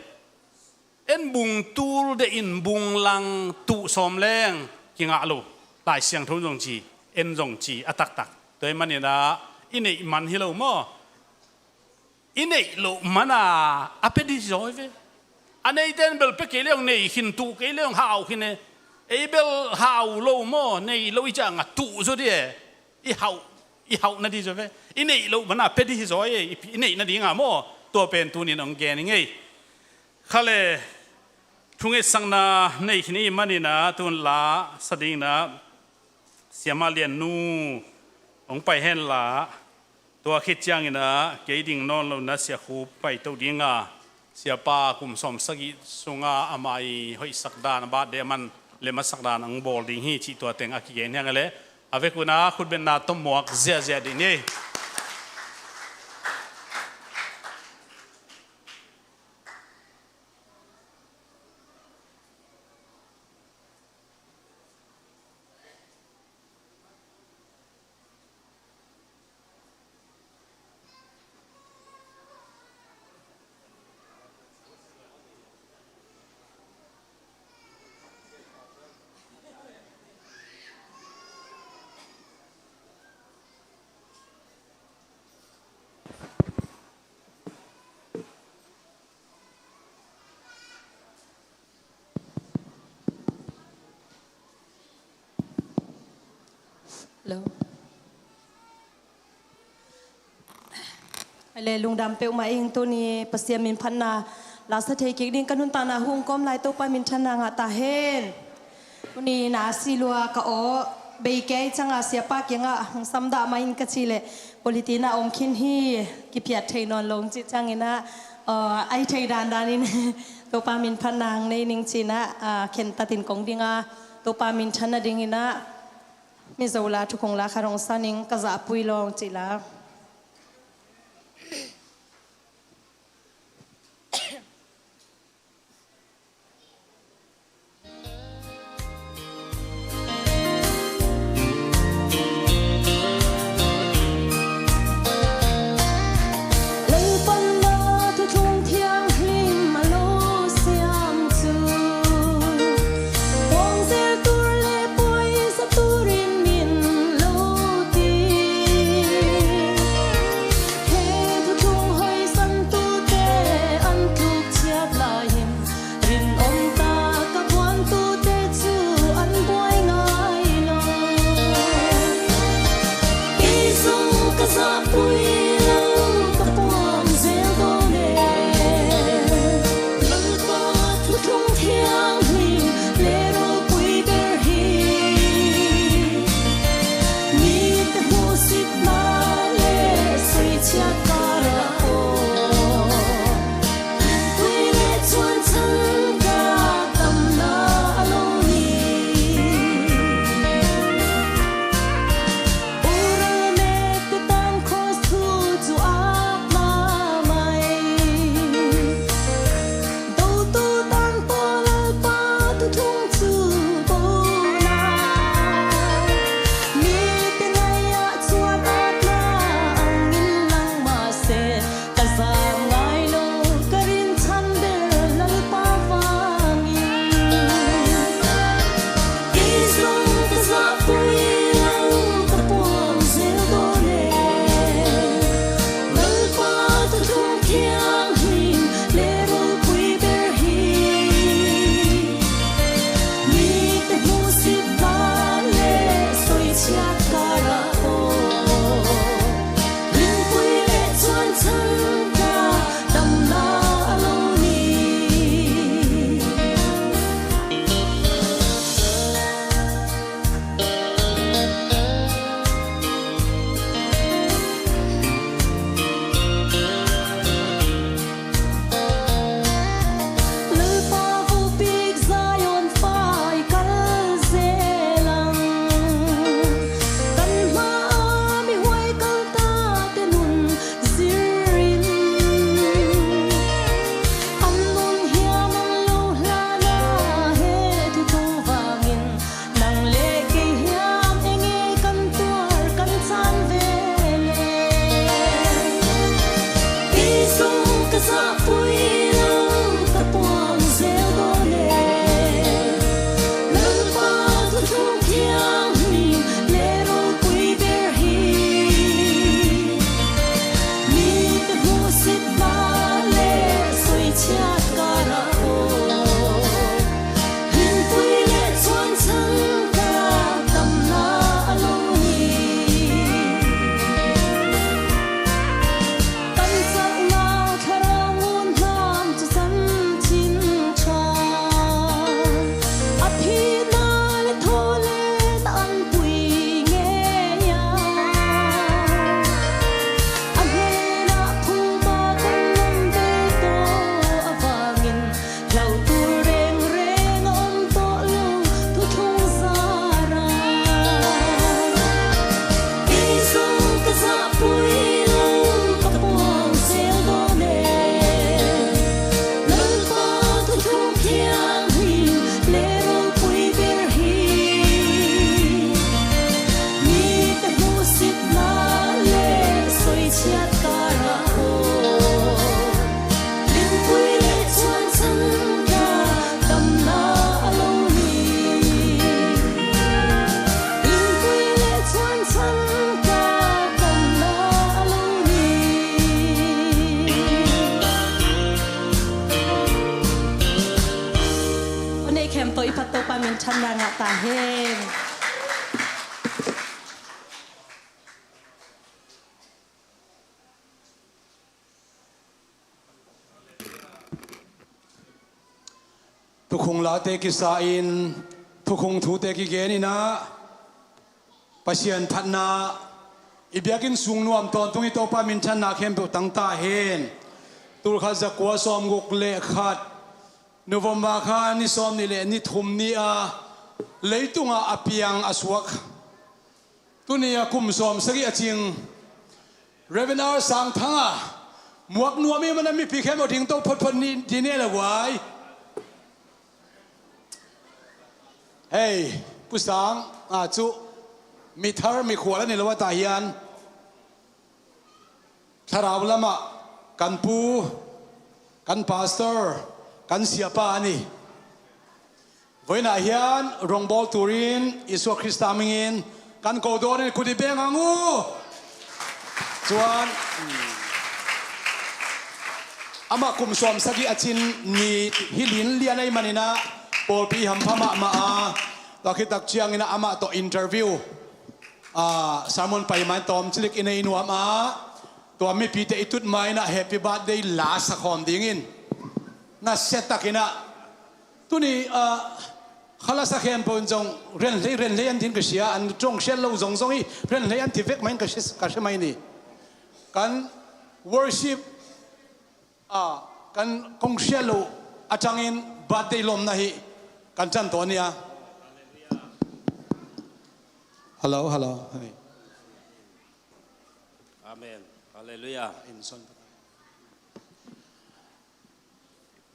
En bung tul deih in bung lang tuh sawm leng kingah lo. Lai Siangtho in zong ci, en zong ci a taktak. Tua ahih manin ah i neih man hi lo maw? I neih loh man a, a pia ding zaw hi ve. A neite in bel pia kei le hong nei khin, tuh kei le hong hau khin e. Ei bel hau lo maw, nei lo i ciang a tuh zaw di e. I hauh, i hauh na di zaw ve. I neih loh bana pia di hi zaw e, i, i neih nadinga maw. Tua pen tunin hong gen i ngei. Kha le, thungetsakna nei khin i manin ah tun la sa dingin ah Siama Lian Nu hong pai hen la, tua khit ciangin ah kei ding nawn lo na Sia Khup paito dinga, Siapa kum sawmsagih sunga ama i hoihsak dan, a birthday a man le masak dan hong bawl ding hi cih tua teng a kigen hiang a le, a vekun ah khutbetna tommuak ziahziah dih ni. Hello. Ale, lungdam peuhmah ing. Tuni Pasian min phatna la sa thei kik ding ka nuntakna hong kawm lai Topa minthanna ngah ta hen. Tuni na si lua ka aw bei kei cianga Siapa kiangah hong samdah mah in ka cih leh quality na om khin hi, kiphiat thei nawn lo cih ciangin ah, uh, ai thei dandanin Topa min phatna hong nei ning ci-in ah, uh, khen tatin kong ding a, Topa minthan nadingin ah Mizo la, thukhong la khat hong sa ning, ka zahpui lawng cih la. Lalpanna thuthung thianghlim a lo siam cu, puangzel tur le puaisa turin min lo ti. Thianghlim le ropui ber hi. Mite hmuhsitna le soichiat karah aw, limpui le thuanchang ka damna a lo hi. Limpui le thuanchang ka damna a lo hi. Hua nei khempeuh i phat Topa minthanna ngah ta hen. Thukhun late kisa in, thukhun thute kigen in ah, Pasian phatna i biakinn sung nuam tawntung i Topa minthanna khempeuh tang ta hen. Tulkhat zakua sawmguk le khat, November kha ni sawmnih le ni thum ni-a leitungah a piang a suak, tuni a kum sawm sagih a cing Reverend R Sangthanga muak nuam i mana mipi khempeuh dingto photphot ni dine le guai. Hei, Pu Sang a cu mithar mikhual a ni lo a ta hian, thlarau lamah kan pu, kan pastor, kan siapa a ni. Vawiinah hian rawngbawl turin Isua Krista hmingin kan ko dawnin kut i beng ang u. Chuan, amah kum sawm sagih a cin ni hi lin lian ei maninah pawlpi i hampha mahmah a, tua khit tak cianginah amah tawh interview, a, sermon pai mai tawm cilik i nei nuam a, tua mipite i tut mainah happy birthday la sakhawm dingin nasia takinah tuni, a, khalasa khempeuh in zong renhlei renhlei an din ka hria, an ṭawng hriat lo zong zong hi renhlei an ti vek mai in ka hre, ka hre mai ni. Kan worship, a, kan kong hriat loh aṭangin birthday lawmna hi kan ṭan tawh a nia. Hello, hello. Hei. Amen. Hallelujah. In son.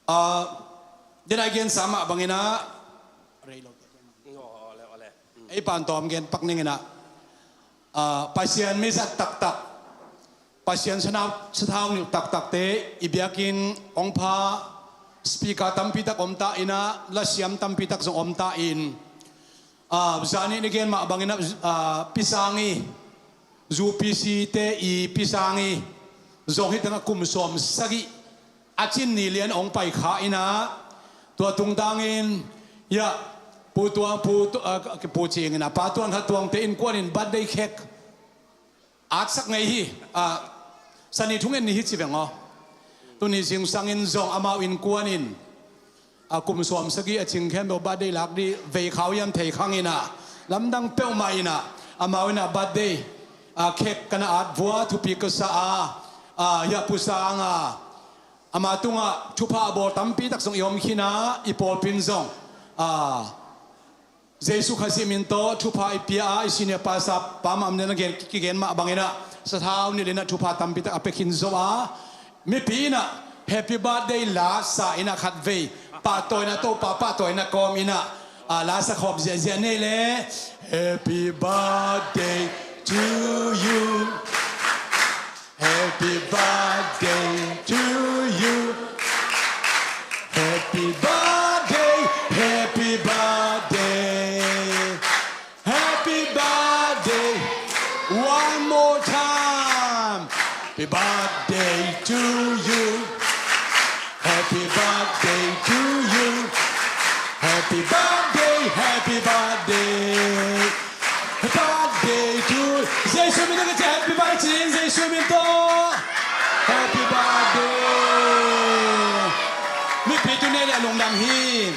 A, denai gen sa mah banginah rei lo. Ole, ole. Ei pan tawm gen pak ninginah, a, Pasian mi zat taktak, Pasian sanau sathau nilh taktakte i biakinn hong pha speaker tampi tak om ta inah, lasiam tampi tak zong om ta in, a, zani ni gen mah banginah, a, Pi Sangi, U P C te i Pi Sangi zong hi tengah kum sawm sagih a cin ni lian hong pai kha inah, tua tungtangin, ya, Pu Tuang, Pu Tu-, a, Pu Cing inah, Pa Tuang Kha Tuangte innkuanin birthday cake atsak ngei hi, a, sani thungen ni hi ci veng aw. Tuni zingsangin zong amau innkuanin, a, kum sawm sagih a cing khempeuh birthday lak dih vei khau hiam thei khang inah, lamdang peuhmah inah, amau inah birthday, a, cake kan a at vua thupi ka sa a, a, hiah Pu Sang a, ama tungah thupha a bawl tampi tak zong i om khin a, i pawlpin zong, a, Jesu Khazih min tawh thupha i pia a, i senior pastor pa mah min a gen, kigen mah banginah sathau nilhinah thupha tampi tak a pia khin zo a, mipi inah happy birthday la sa inah khatvei pahtawina, Topa pahtawina kawm inah, a, la sa khawm ziahziah nei le. Happy birthday to you. Happy birthday to you. Happy birthday, happy birthday, happy birthday. One more time. Happy birthday to you. Happy birthday to you. Happy birthday, happy birthday. Happy birthday to Jesu min tawh ka ci, happy birthday ci in, Jesu min tawh. Happy birthday. Mipi tu nei le a lungdam hi.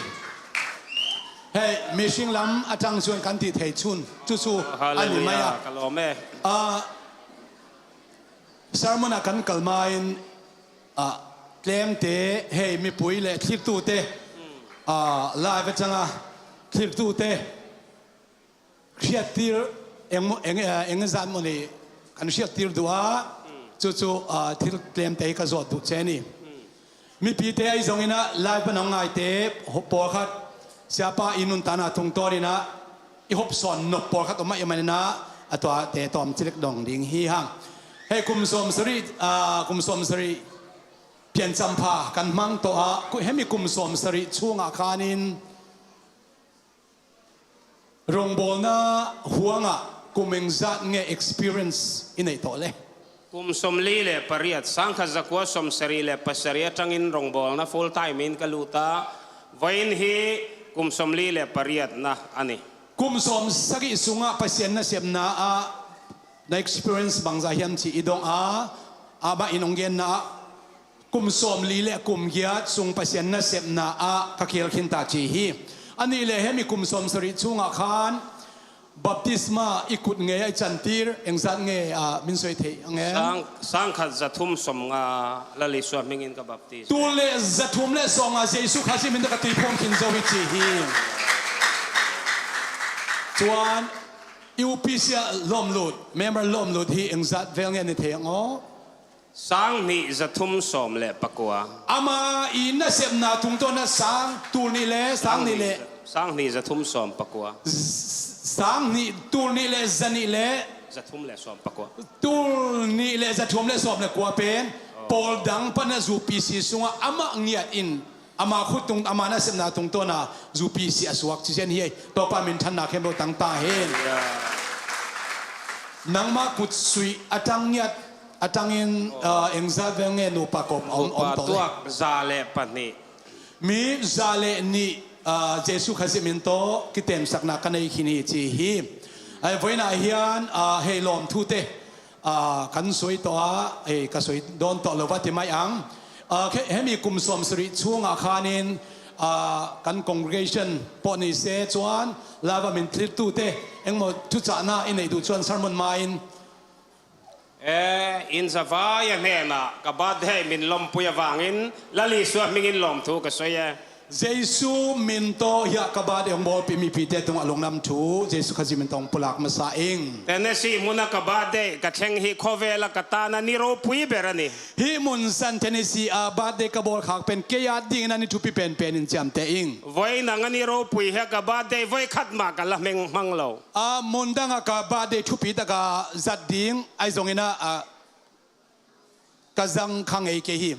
Hei, mihring lam aṭang chuan kan tih theih chun chu chu a ni mai a. Hallelujah, ka lawm e. Ah, sermon a kan kal main, ah, tlemte, hei, mipui leh thlirtute, ah, live aṭanga thlirtute hriattir eng maw, eng, eh, eng zat maw ni kan hriattir duh a, chu chu, ah, thil tlemte hi ka zawt duh che a ni. Mipite ahi zongin ah live pan hong ngaite pawlkhat, siapa i nuntakna tungtawnin ah i hopsawn nop pawlkhat om ahih manin ah a tuate tawmcik dong ding hi hang. Hei, kum sawmsarih, ah, kum sawmsarih piancam pha kan hmang tawh ah, hemi kum sawmsarih chungah khanin rongbawlna huangah kum engzat nge experience i neih tawh le? Kum sawmli le pariat, sangkhat zakua sawmsarih le pasarih atangin rongbawlna full time in ka lut a, vawiin hi kum sawmli le pariatna a ni. Kum sawmsagih sungah Pasian nasepna ah na experience bangzah hiam cih i dong a, amah in hong genna ah kum sawmli le kum giat sung Pasian nasepna ah ka kihel khin ta ci hi. A nih leh hemi kum sawmsarih chungah khan baptisma i kut ngei ah i cantir engzat nge, ah, min soi thei ang e? Sang, sangkhat zathum sawmnga, Lal Isua hmingin ka baptis. Tul le zathum le sawmnga Jesu Khazih min tawh ka tuiphum khin zo hi ci hi. Chuan U P C ah lawmlut, member lawmlut hi engzat vel nge ni thei ang aw? Sang hnih zathum sawm le pakua. Ama i nasepna tungtawna sang tul nih le sang nih le. Sang hnih zathum sawm pakua. Z-, sang hnih, tul nih le za nih le. Zathum le sawm pakua. Tul nih le zathum le sawm le kua pen. Oh. Pawl dang pana U P C sungah amah ngiat in ama khut tung, ama nasepna tungtawna U P C a suak ci zen hi. Topa minthanna khempeuh tang ta hen. Yeah. Nangmah kut suih a tang ngiat, a tangin, ah, engzat vel nge nupa kawp a om, om tawh le? Nupa tuak za le pahnih. Mi za le nih, ah, Jesu Khazih min tawh kitensakna ka nei khin hi ci hi. Ai, vawiinah hian, ah, hei lawmthute, ah, kan soi tawh a, hei ka soi dawn tawh lo va ti mai ang. Ah, he-, hemi kum sawmsarih chungah khanin, ah, kan congregation pawh ni se chuan live-a min tlittute engmaw thuchahna i neih duh chuan sermon hmain, e, in zavai a hnenah ka birthday min lawmpui avangin Lal Isua hmingin lawmthu ka sawi e. Jesu min tawh hiah ka birthday hong bawlpih mipite tungah lungdam thu Jesu Khazih min tawh hong pulak masa ing. Tennessee hmuna ka birthday ka thleng hi khawvela ka tana ni ropui ber a ni. Hih mun san Tennessee a birthday ka bawl khak pen kei a dingin a ni thupi penpen in chiam teh ing. Vawiin ang a ni ropui hi a, ka birthday vawi khat mah ka la hmeng hmang lo. A, mun dangah ka birthday thupi taka zat ding ahi zongin a, a, ka zang kha ngei kei hi.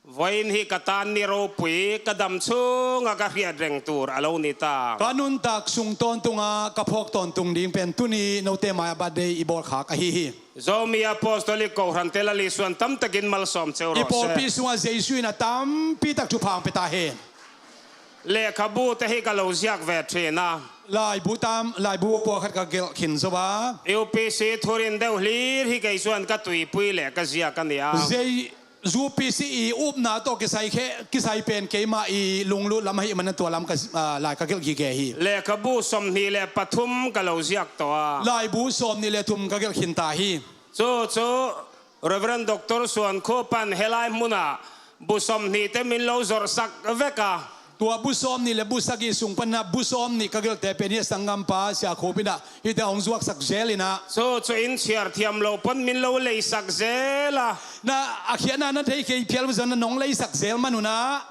Vawiin hi ka tan ni ropui, ka dam chunga ka hriat reng tur a lo ni ta. Ka nuntak sung tawntunga ka phawk tawntung ding pen tuni note maia birthday i bawl khak ahi hi. Zomi Apostolic Kohran te Lal Isuan tam takin malsawm cheu rawh se. I pawlpi sungah Jesu in a tampi tak thupha hong pe ta hen. Lehkhabu te hi ka lo ziak ve ṭhin a. Laibu tam, laibu pawlkhat ka gelh khin zo a. U P C thurin deuh hlir hi kei chuan ka tuipui leh ka ziak a ni a. Zei, U P C i upna tawh kisai khe, kisai pen keimah i lunglut lam ahih manin tua lam ka, ah, lai ka gelh gige hi. Lehkhabu sawmhnih leh pathum ka lo ziak tawh a. Laibu sawmhnih leh thum ka gelh khin ta hi. Chu chu Reverend Doctor Suankhupan helai hmunah bu sawmhnih te min lo zawrhsak vek a. Tua bu sawmhnih leh bu sagih sung panah bu sawmhnih ka gelhte pen hi a, sanggampa Sia Khup inah hite a hong zuaksak zel inah. Chu chu in chhiar thiam lo pawn min lo leisak zel a. Na a khiahna na thei kei phial zawna nong leisak zel man unah.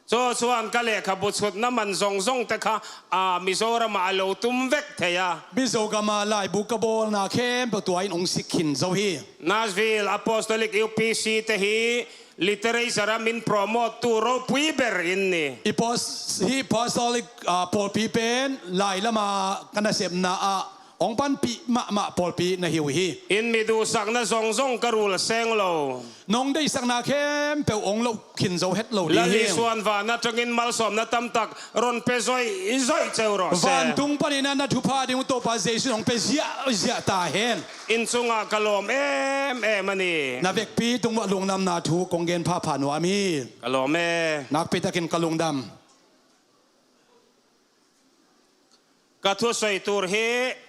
Chu chuan ka lehkhabu chhutna man zawng zawng te kha, a, Mizoramah a lo tum vek thei a. Mizo gama laibu ka bawlna khempeuh tuain hong sik khin zo hi. Nashville Apostolic U P C te hi literature a min promote tu ropui ber in ni. I pos-, hi Apostolic, a, pawlpi pen lai lama ka nasepna ah hong panpih mahmah pawlpi na hi uh hi. In mi duhsakna zawng zawng ka rul seng lo. Nong deihsakna khempeuh hong loh khin zo het lo ding hi. Lal Isuan van aṭangin malsawmna tam tak rawn pe zawih zawih cheu rawh se. Vantung panin a na thupha ding uh Topa Jesu'n hong pe ziah ziah ta hen. In chungah ka lawm em em a ni. Na vekpi tungah lungdamna thu kong gen phapha nuam hi. Ka lawm e. Nakpi takin ka lungdam. Ka thusawi tur hi.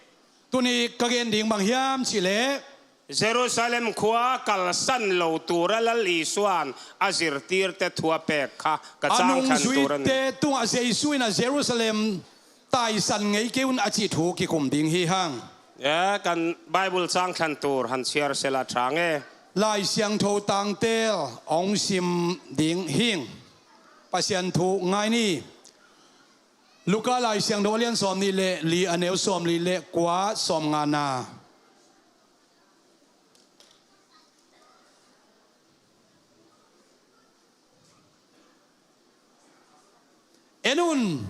Tuni ka gen ding bang hiam cih leh, Jerusalem khua kalsan lo tura Lal Isuan a zirtirte thu a pek kha ka chang thlan tur a ni. A nungzuite tungah Jesu in a Jerusalem taisan ngei kei un a cih thu kikum ding hi hang. E, kan Bible chang thlan tur han chhiar sela ṭha nge. Lai Siangtho tangtel hong sim ding hing. Pasian thu ngai ni. Luka Lai Siangtho a lian sawm nih le li, a neu sawm li le kua, sawm ngana. En un,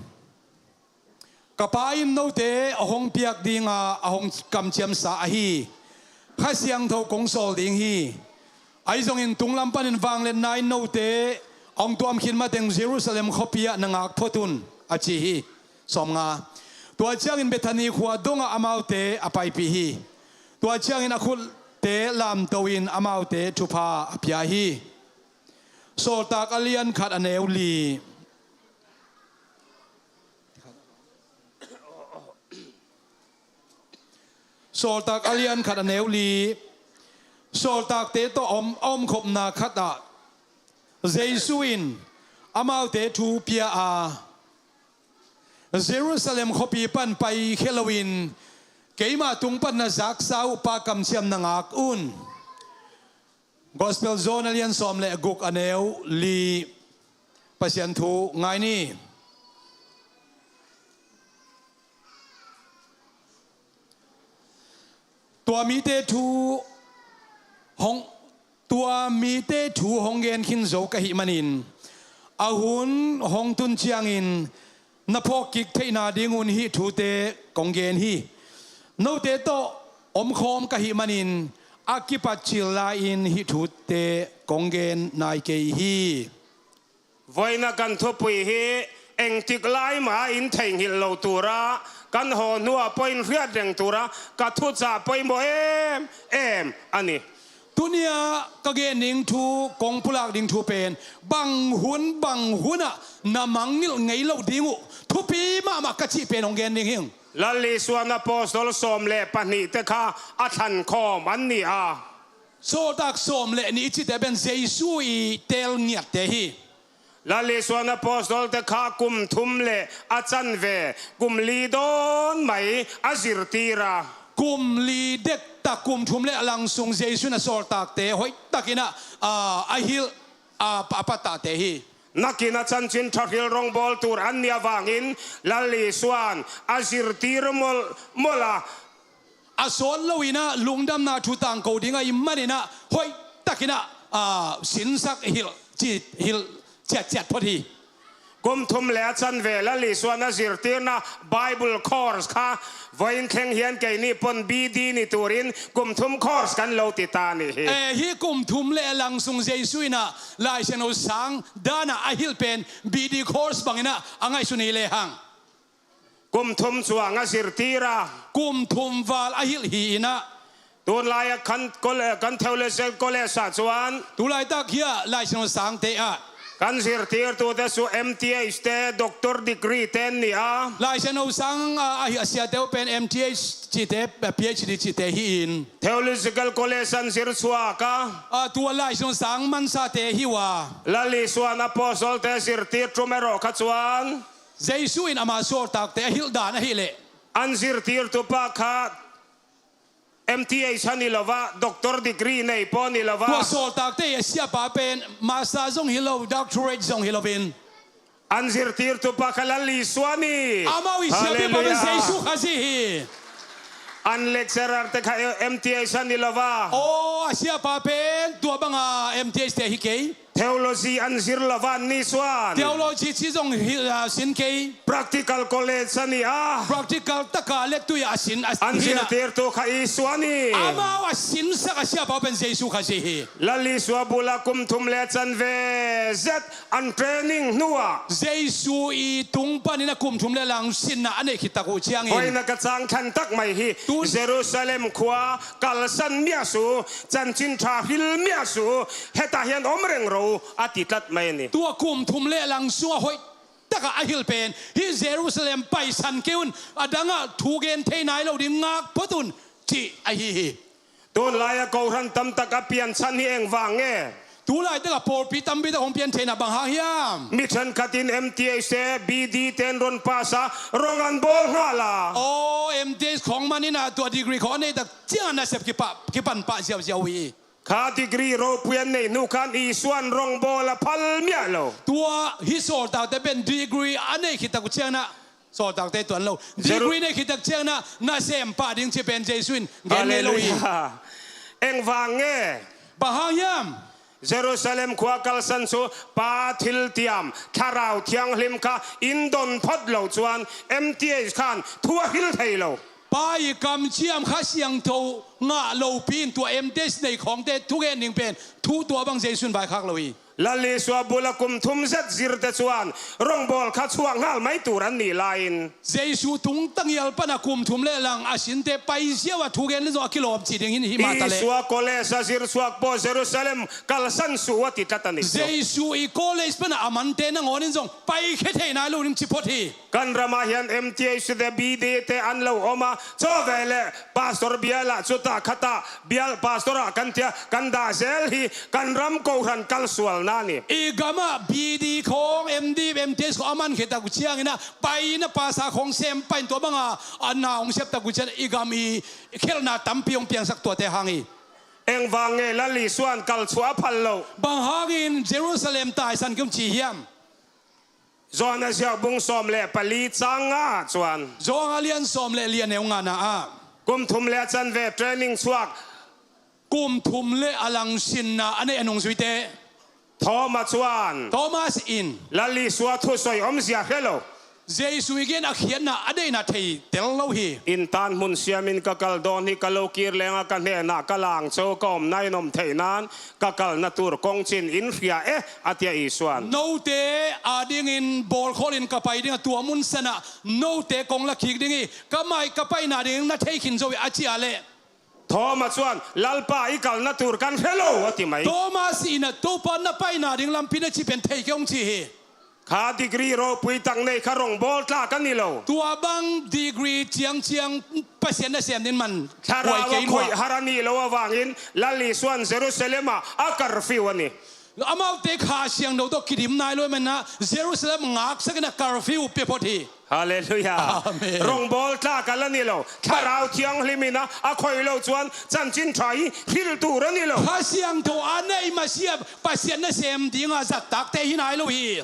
ka Pa in note a hong piak dinga a hong kamciamsa ahi Kha Siangtho kong sawl ding hi. Ahi zongin tunglam panin vangliatna in note a hong tuam khit mateng Jerusalem khuapi ah na ngak phot un, a ci hi. Sawm nga. Tua ciangin Bethani khua dongah amaute a paipih hi. Tua ciangin a khutte lamto in amaute thupha a pia hi. Sawltak a lian khat, a neu li. Sawltak a lian khat, a neu li. Sawltakte tawh om, a omkhopna khatah Jesu in amaute thu pia a, Jerusalem khuapi pan paikhia loin keima tung pan na zaksa uh Pa kamciam na ngak un. Gospel John a lian sawm le guk, a neu li. Pasian thu ngai ni. Tua mite thu hong, tua mite thu hong gen khin zo ka hih manin, a hun hong tun ciangin na phawkkik theihna dingun hih thute kong gen hi. Note tawh omkhawm ka hih manin a kipat cil lai-in hih thute kong gen nai kei hi. Vawiina kan thupui hi engtik lai mah in theinghilh lo tura kan haw hnuah poi in hriat reng tura ka thucah poimaw em em a ni. Tunia ka gen ding thu, kong pulak ding thu pen bang hun bang hunah na mangngilh ngei loh ding uh thupi mahmah ka cih pen hong gen ding hing. Lal Isuan apostol sawm le pahnihte kha a thlankhawm an ni a. Sawltak sawm le nih i cihte pen Jesu i teel ngiatte hi. Lal Isuan apostolte kha kum thum le a chanve kum li dawn mai a zirtir a. Kum li dektak, kum thum le a lang sung Jesu in a sawltakte hoihtakin a, a, a hilh, a, a patahte hi. Nakin a chanchin ṭha hril rawngbawl tur an nih avangin Lal Isuan a zirtir mawlh, mawlh a. A sawt loin ah lungdamna thu tangko ding ahih manin ah hoihtakin ah, aa, sinsak hilh ci, hilh ciatciat phot hi. Kum thum le a chanve Lal Isuan a zirtirna Bible course kha vawiin thleng hian keini pawn B D ni turin kum thum course kan lo ti ta ni hi. Eh, hi kum thum le a lang sung Jesu in ah Lai Siangtho sang dana a hilh pen B D course bangin ah a ngaihsun hi lehang. Kum thum chuang a zirtir a. Kum thum val a hilh hi in ah. Tunlai a kan, kole-, kan theological college ah chuan. Tulaitak hi a Lai Siangtho sangte ah. Kan zirtirtute chu M T H te, doctor degree te an ni a. Lai Siangtho sang a, a hi a siate uh pen M T H cihte, P H D cihte hi in. Theological college an zir chhuak a. A, tua Lai Siangtho sang mansate hi ua. Lal Isuan apostolte zirtir tum erawh kha chuan. Jesu in ama sawltakte a hilh dan ahih leh. An zirtirtu pa kha M T H a ni lo va, doctor degree nei pawh a ni lo va. Tua sawltakte i a siapa pen master zong hi lo, doctorate zong hi loin. An zirtirtu pa kha Lal Isua a ni. Amau i siapa pen Jesu Khazih hi. An lecturer te kha M T H a ni lo va. Aw, a siapa pen tua banga M T H te hi kei. Theology an zir lo va an ni chuan. Theology chi zong hi, ah, sin kei. Practical college a ni a. Practical taka lettuia a sin a, an hi na. Zirtirtu kha Isua a ni. Amau a sinsak a siapa pen Jesu Khazih hi. Lal Isua bula kum thum le chanve zet an training hnuah. Jesu i tung panin a kum thum le lang sinna a neih khit tak uh ciangin. Vawiina ka chang thlan tak mai hi. Tun. Jerusalem khua kalsan miah su, chanchin ṭha hril miah su, hetah hian awm reng ro a ti tlat mai a ni. Tua kum thum le lang sunga hoih taka a hilh pen hi Jerusalem paisan kei un, a dangah thu gen thei nai lo ding ngak phot un tih ahi hi. Tunlaia kohran tam tak a pianchhan hi eng vang nge? Tulai taka pawlpi tampi tak hong pian theihna bang hang hiam? Mi ṭhenkhatin M T H te, B D te an rawn pass a, rawng an bawl nghal a. Aw, M T H khawng manin a tua degree khawng a neih tak chiang a nasep kipan pah ziauziau hi. Kha degree ropui an neih hnu khan Isuan rongbawl a phal miah lo. Tua hih sawltakte pen degree a neih khit tak uh ciangin ah, sawltakte tuan lo. Jeru- Degree neih khit tak ciangin ah nasem pah ding ci pen Jesu in gen ngei lo hi. Halleluiah. Eng vang nge? Bang hang hiam? Jerusalem khua kalsan su, Pa thiltiam, Thlarau Thianghlim kha in don phot lo cuan M T H khan thu a hil thei lo. Pa i kamciam Kha Siangtho ngah lopi in tua M T H nei khawngte thugen ding pen thu tua bang Jesu in vaikhak lo hi. Lal Isua bul a kum thum zet zirte cuan rongbawl kha chuak nghal mai tur an nih lai-in, Jesu tungtang hial pana kum thum le lang a sinte pai ziau a thugen le zong a kilawm ci ding hi mah ta leh, Isua college a zir chuak paw Jerusalem kalsan su a ti tlat a nih. Jesu i college pana a mante nangawn in zong paikhia thei nai lo ding ci phot hi. Kan ramah hian M T H te, B D te an lo awm a, chawvele pastor bialah chuta khata bial pastor ah kan tia kan dah zel hi, kan ram kohran kalsualna ni. I gamah B D khawng, M D, M T H khawng a man khit tak uh ciangin ah paina pasa khawng sem pain tua banga a na hong siap tak uh cian i gam i khelhna tampi hong piangsak tuate hang hi. Eng vang nge Lal Isuan kalchhuah a phal lo? Bang hangin Jerusalem taisan kium ci hiam? Johan a ziak bung sawm le pali chang nga ah chuan. Johan a lian sawm le lian neu nga na ah. Kum thum le a chanve training chhuak. Kum thum le a lang sinna a neih a nungzuite. Thawma chuan. Thomas in. Lal Isua thusawi awmzia hre lo. Jesu i gen a khiatna a deihna thei tel lo hi. In tan hmun siamin ka kal dawn hi, ka lo kir lenga ka hnenah ka lang cho ka awmna in awm theih nan, ka kalna tur kong chin in hria e, a tia Isuan. Note a dingin bawlkhawlin ka pai ding a, tua mun sanah note kong la kik ding hi, ka mai ka paina ding na thei khin zo hi a ci a leh. Thawma chuan, Lalpa, i kalna tur kan hre lo, a ti mai. Thomas in a Topa na paina ding lampi na ci pen thei kei hong ci hi. Kha degree ropui tak nei kha rawngbawl tlak a ni lo. Tua bang degree ciangciang Pasian nasem ding man huai kei lua. Thlarau a khawih har a nih loh avangin Lal Isuan Jerusalem ah a curfew a ni. Amaute Kha Siangtho tawh kidim nai lo menah Jerusalem ngaksakin a curfew pia phot hi. Halleluiah. Amen. Rawngbawl tlak a la ni lo. Thlarau Thianghlim in a, a khawih lo chuan chanchin ṭha hi hril tur a ni lo. Kha Siangtho a neih masia Pasian nasem dinga zat takte hi nai lo hi.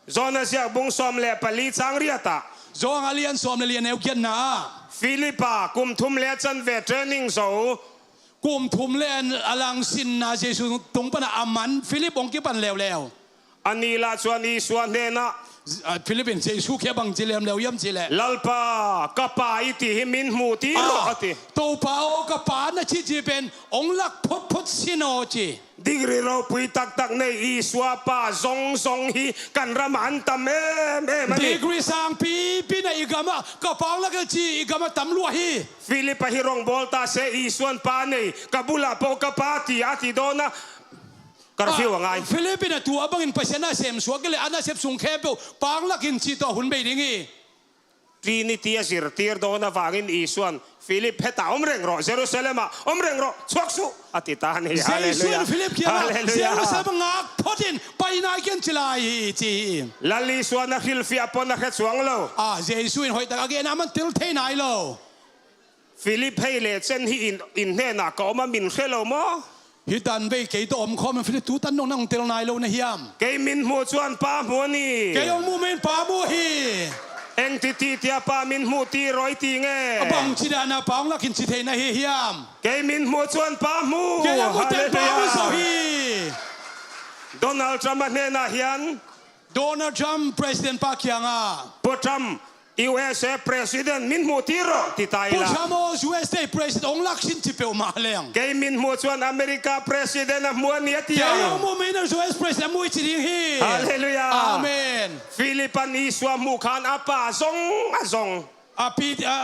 Johan a ziak bung sawm le pali chang riatah. Johan a lian sawm le lian neu giatna ah. Philipa kum thum le a chanve training zo. Kum thum le a lang sinna Jesu tung pana a man Philip hong kipan leuleu. A nih lah chuan Isua hnenah. Ah, Philip in Jesu khia bang ci leuleu hiam ci leh. Lalpa, ka pa i tih hi min hmuh tir rawh, a ti. Topa aw, ka pa na ci ci pen hong lak phot phot sin aw ci. Degree ropui taktak nei Isua pa zong zong hi kan ramah an tam em em a ni. Degree sang pipi na i gamah ka pa hong lak el ci i gamah tam luah hi. Philip a hi rawngbawl ta se Isuan pa nei ka bulah pawh ka pa ti a ti dawn a. Curfew a ngai. Philip in a tua bangin Pasian nasem suak kei leh a nasep sung khempeuh pa hong lak in ci tawh hun bei ding hi. Trinity a zirtir dawn avangin Isuan Philip hetah awm reng rawh, Jerusalem ah awm reng rawh, chhuak suh a ti ta ni. Jesu in Philip kiangah Jerusalem ngak photin pai nai kian ci lai hi ci hi. Lal Isuan a hrilhfiah pawn a hre chuang lo. Ah, Jesu in hoih tak a gen a man tel thei nai lo. Philip hei leh chen hi in, in hnenah ka awm a min hre lo maw? Hi tan vei kei tawh awm khawm in Philip tu tan dong nang tel nai lo na hiam? Kei min hmuh chuan pa hmu a ni. Kei hong muh main pa hmu hi. Engti ti tia pa min hmuh ti rawi ti nge? A bang ci dana pa hong lakin ci theihna hi hiam? Kei min hmuh chuan pa hmu. Kei hong muh ten pa hmu zo hi. Donald Trump a hnenah hian. Donald Trump President pa kiangah. Pu Trump, U S A President min hmuh tir rawh ti ta ila. Pu Trump aw, U S A President hong lak sin ci peuhmah leng. Kei min hmuh chuan America President a hmu a ni a ti ang. Kei hong muh main U S President a hmu hi ci ding hi. Halleluiah. Amen. Philip an Isua hmuh khan a pa zong a zong. A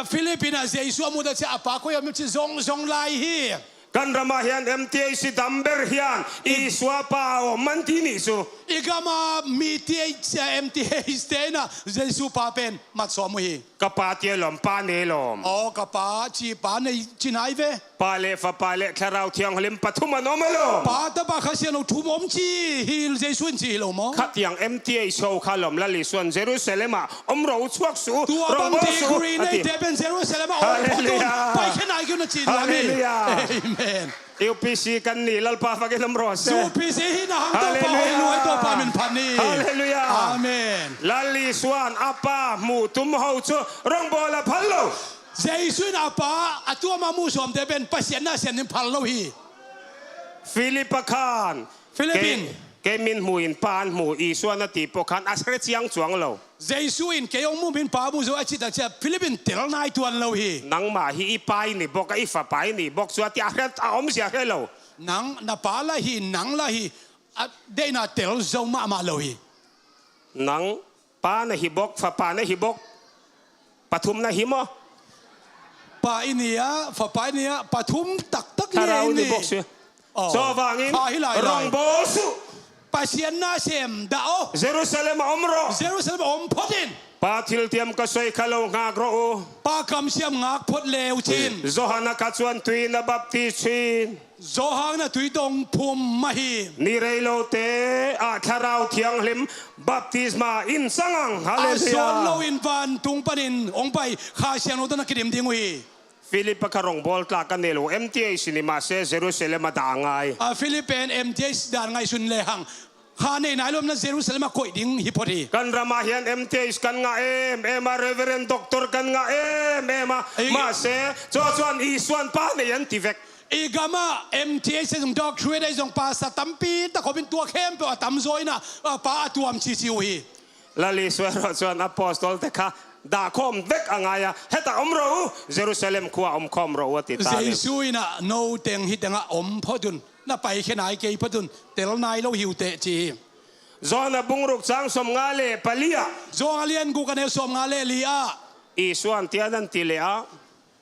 Philip in a Jesu a muh tak ciah a pa koi a mi ci zong zong lai hi. Kan ramah hian M T H dam ber hian Isua pa a awm man ti nih chu. I gama mi T H, M T H te in a Jesu pa pen mat sawm uh hi. Ka pa ti a lawm, pa nei lawm. Aw, ka pa ci, pa nei ci nai ve. Pa le Fapa le Thlarau Thianghlim pathum an om a lo. Pa, Tapa, Kha Siangtho thum om ci hi, Jesu in ci hi lo maw? Kha tiang M T H ho kha lom, Lal Isuan Jerusalem ah om ro, thuak suh uh, tua bang degree neite pen Jerusalem ah om phot un, Hallelujah. Paikhia nai kei un a ci hi lo hi. Hallelujah. Amen. U P C kan ni, Lalpa, va gen om ro se. U P C hi na hang, Topa, Hallelujah. Hoih luai, Topa min phat ni. Hallelujah. Amen. Lal Isuan a Pa hmuh tum ho cu rong bawl a phal lo. Jesu in a Pa a tuam a hmuh sawmte pen Pasian na sem ding phal lo hi. Philip a khan, Philip in, kei, kei min hmu in Pa an hmu, Isuan a ti pawh khan a hre ciang cuang lo. Jesu in kei hong hmuh in Pa hmuh zo a cih tak ciang Philip in tel nai tuan lo hi. Nangmah hi i Pa i ni bawk a, i Fapa i ni bawk cu a ti a hre, a om zia hre lo. Nang, na Pa la hi, nang la hi, a deihna tel zo mahmah lo hi. Nang Pa na hi bawk, Fapa na hi bawk. Pathum na hi maw? Pa i ni a, Fapa i ni a, pathum taktak ni. Thlarau i ni bawk si. Oh. Tua vangin, kha hi lai lai, rong bawl suh. Pasian na sem dah aw. Jerusalem ah om ro. Jerusalem ah om phot in. Pa thiltiam ka sawi kha lo ngak ro uh. Pa kamsiam ngak phot leu cin. Johan a kha cuan tui na baptis cin. Johan a tui tawng phum mah hi. Ni rei lote ah Thlarau Thianghlim baptisma in cang ang. Hallelujah. A suan loin vantung panin hong pai Kha Siangtho tawh na kidim ding uh hi. Philip a kha rong bawl tlak a nei lo, M T H ni mah se Jerusalem a dah ngai. A Philip pen M T H dan ngaihsun lehang kha nei nai lo in Jerusalem ah koih ding hi phot hi. Kan ram ah hian M T H kan ngah em em a, Reverend Doctor kan ngah em em a. Ei. Mahse, tua chuan Isuan Pa nei an ti vek. I gam ah M T H ei zong, doctorate ei zong, pastor tampi tak khawpin tua khempeuh a tam zaw in a, a Pa a tuam cici uh hi. Lal Isua erawh chuan apostol te kha dah khawm vek a ngai a, "Hetah awm rawh u, Jerusalem khua awm khawm rawh u," a ti ta a ni. Jesu in a, "No teng hi tengah awm phawt un, na paikhia nai kei phawt un, tel nai lo hi uh teh," ci hi. Johan a bung ruk chang sawmnga leh pali ah. Johan a lian guk a neu sawmnga leh li ah. Isuan tian an ti leh a.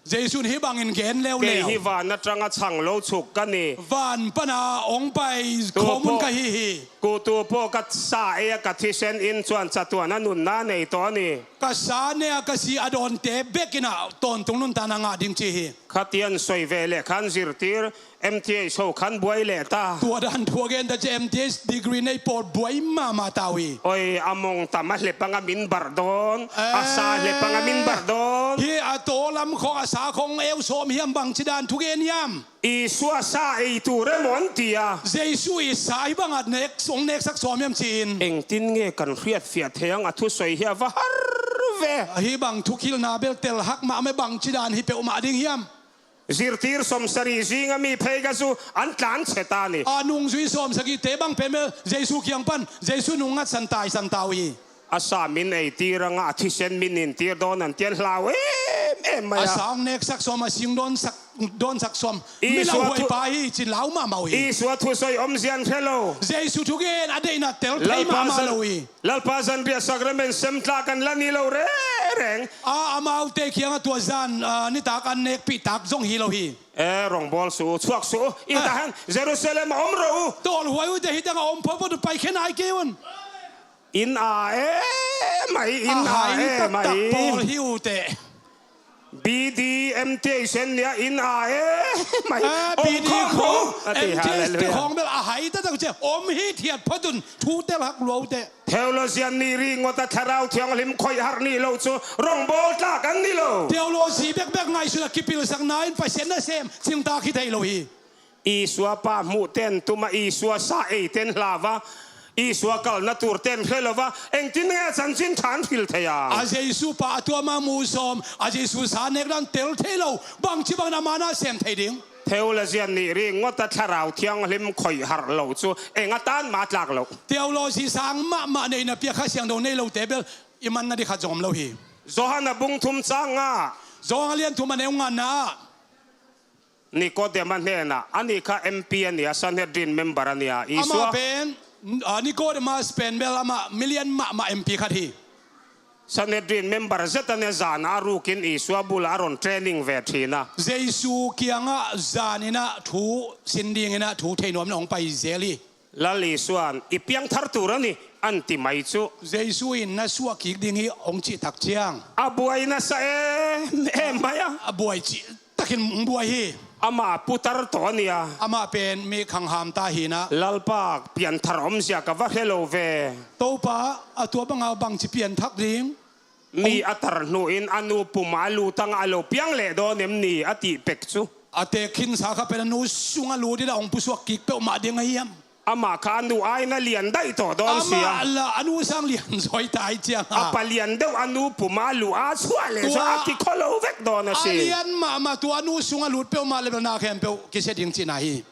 Jesu'n hih bangin gen leuleu. Kei hi van aṭanga chang lo chuk ka ni. Van pana hong pai khawm hun ka hi hi. Kutu pawh ka sa ei a, ka thisen in chuan chatuan a nunna nei tawh a ni. Ka sa nei a, ka si a dawnte bekin a tawntung nuntakna ngah ding ci hi. Khatian sawi ve leh khan zirtir M T H ho khan buai leh ta. Tua dan thu a gen ta che, M T H degree nei pawl buai mahmah ta uh hi. Oi, a mawng tam a hle panga min barh dawn, a sa hle panga min barh dawn. Hi a taw lam khawng, a sa khawng eu sawm hiam, bangci dan thugen hiam? Isua sa ei tur emaw an ti a. Jesu i sa hi banga nek, hong neksak sawm hiam ci-in. Engtin nge kan hriatfiah thei ang, a thusawi hi a va har ve. Hi bang thukhilhna bel tel hak mahmah, bangci dan hi peuhmah ding hiam? Zirtir sawmsarih zinga mi pheika chu an tlan chhe ta a ni. A nungzui sawmsarihte bang pen bel Jesu kiang pan, Jesu nung ngatsan taisan ta uh hi. A sa min ei tir anga, a thisen min in tir dawn an ti an hlau em em mai a. A sa hong neksak sawm, a sing dawnsak, dawnsak sawm. Isua thu-, mi lauhuai pa hi, ci lau mahmah uh hi. Isua thusawi awmzia an hre lo. Jesu thugen a deihna tel thei mahmah lo uh hi. Lalpa zanriah sacrament sem tlak an la ni lo reng reng. A, amaute kiangah tua zan, a, nitak an nekpih tak zong hi lo hi. E, rongbawl suh u, chhuak suh u. I, ah, tahan, Jerusalem a om rawh u. Tawlhuai u te, hi tangah om phawt phawt u, paikhia nai kei un. In a e mai, in a e mai. A hai taktak pawl hi u te. B D M T H nia in a e mai. Ah, om B D khawm khawm, khawm, a ti, M T H te hallelujah. Khawng bel a hai taktak cia, om hi thiat phawt un, thu tel hak lua u te. Theologian nih ringawt a Thlarau Thianghlim khoih harh nih loh chu rongbawl tlak an ni lo. Theology bekbek ngaihsun a kipilsakna in Pasian nasem cingtak hi thei lo hi. Isua pa hmuh ten tuma, Isua sa ei ten hlau a, Isua kalna tur ten hre lo va, engtin nge a chanchin ṭha an hril thei a? A Jesu pa a tuama hmuh sawm, a Jesu sa nek dan tel thei lo, bangci bangin ama nasem thei ding? Theologian nih ringawt a Thlarau Thianghlim khoih harh loh chu eng atan mah tlak loh? Theology sang mahmah neihna piak Kha Siangtho nei lote bel i manna ding khat zong om lo hi. Johan a bung thum chang nga. Johan a lian thum a neu ngana ah. Nikodem a hnenah, a nih kha M P a nia, Sanhedrin member a nia. Isua. Amah pen, ah, Nikodemus pen bel amah milian mahmah M P khat hi. Sanhedrin member zet a nia, zana a rukin Isua bulah a rawn training ve ṭhin a. Jesu kiangah zaninah thu sin dinginah thu theinuamin a hong pai zel hi. Lal Isuan, "I piangthar tur a ni," an ti mai chu. Jesu in, "Na suah kik ding hi," hong cih tak ciang. A buai nasa em em mai a. A buai cih takin hong buai hi. Amah putar tawh a ni a. Amah pen mi khangham ta hi na. Lalpa, pianthar omzia ka va hre lo ve. Topa, a tua banga bangci pianthak ding? Mi a tar hnu in a nu puma a lut ang a lo piang leh dawn em ni a tih pek cu. A teek khinsa kha pen a nu sungah lut in a hong pusuak kik peuhmah ding a hiam? Amah kha a nu aina lian daih tawh dawn si a. Amah la a nu sang lian zawi ta hi ciang a. A pa lian deuh a nu puma a luh a chuah leh tua, a kikhua lo vek dawn a si. A lian mahmah tua a nu sungah lut peuhmah le bel na khempeuh kisia ding cihna hi.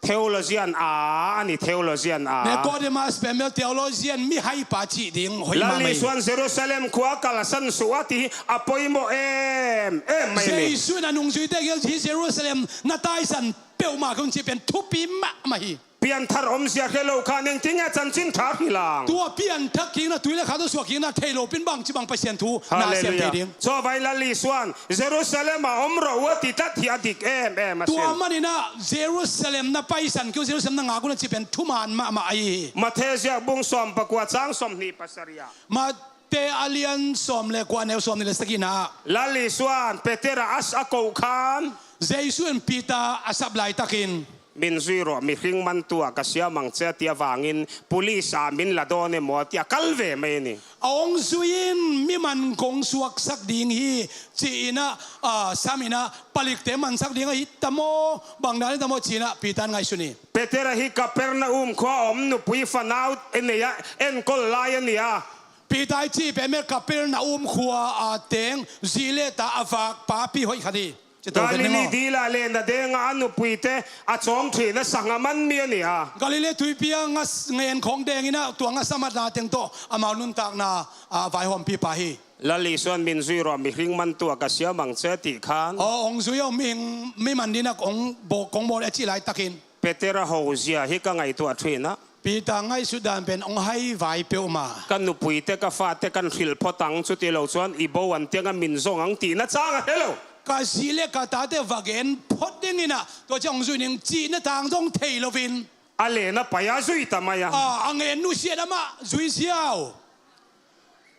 Theologian a, a ni theologian a. Nicodemus pen bel theologian mihaipa cih ding hoih mahmah hi. Lal Isuan Jerusalem khua kalsan suah a ti hi a poimawh em em mai ni. Jesu in a nungzuite gel hi Jerusalem na taisan peuhmah kei un cih pen thupi mahmah hi. Pianthar omzia hre lo kha neng ti nge chanchin ṭha hi lang. Tua pianthak kikna tui le kha tawh suak kikna thei lo pin bangci bang Pasian thu na siam thei ding. Halleluiah. Cawvai Lal Isuan Jerusalem ah om rawh uh a ti tlat hi a dik em em a sin. Tua manin ah Jerusalem na paisan kei un, Jerusalem na ngak un a cih pen thuman mahmah ahi hi. Matthai ziak bung sawm pakua cang sawm hnih pasarih ah. Matthai a lian sawm le kua, a neu sawm nih le sagihna ah. Lal Isuan Peter a as a koh khan. Jesu in Peter a sap laitakin. Min zui rawh, mihring mantu ah ka siamang cia ti a vangin pulis ah min la dawn emaw tia kal ve mai ni. A hong zui in mi man kong suaksak ding hi ci-in ah, ah, sam in ah palikte mansak ding ahi ta maw, bang dan hi ta maw ci-in ah Peter in ngaihsun hi. Peter ahi Kapernaum khua a om nupui fanau e nei ah enkol lai a ni a. Peter i cih pen bel Kapernaum khua a teng zi le ta a vak papi hoih khat hi. Galilee dil ah le na deng ah a nupuite a cawm ṭhin a sang a man mi a ni a. Galilee tuipi ah ngas ngen khawng deng in ah tua ngasa matna teng tawh amau nuntakna a vaihawmpipa hi. Lal Isuan min zui rawh, mihring mantu ah ka siamang cia ti khan. Aw, hong zui aw, mihing, mi man ding ah hong bawl, kong bawl a cih laitakin. Peter a hozia hi ka ngaihtuah ṭhin ah. Peter ngaihsut dan pen hong hai vai peuhmah. Ka nupuite ka fate kan hril phot ang, cuti lo cuan i bo an tiang a min zong ang tihna cang a hre lo. Ka zi le ka tate va gen phot ding in ah tua ciang hong zui ning cihna tang zong thei loin. A le na pai a zui ta mai a. A, a ngen nusiat amah zui ziau.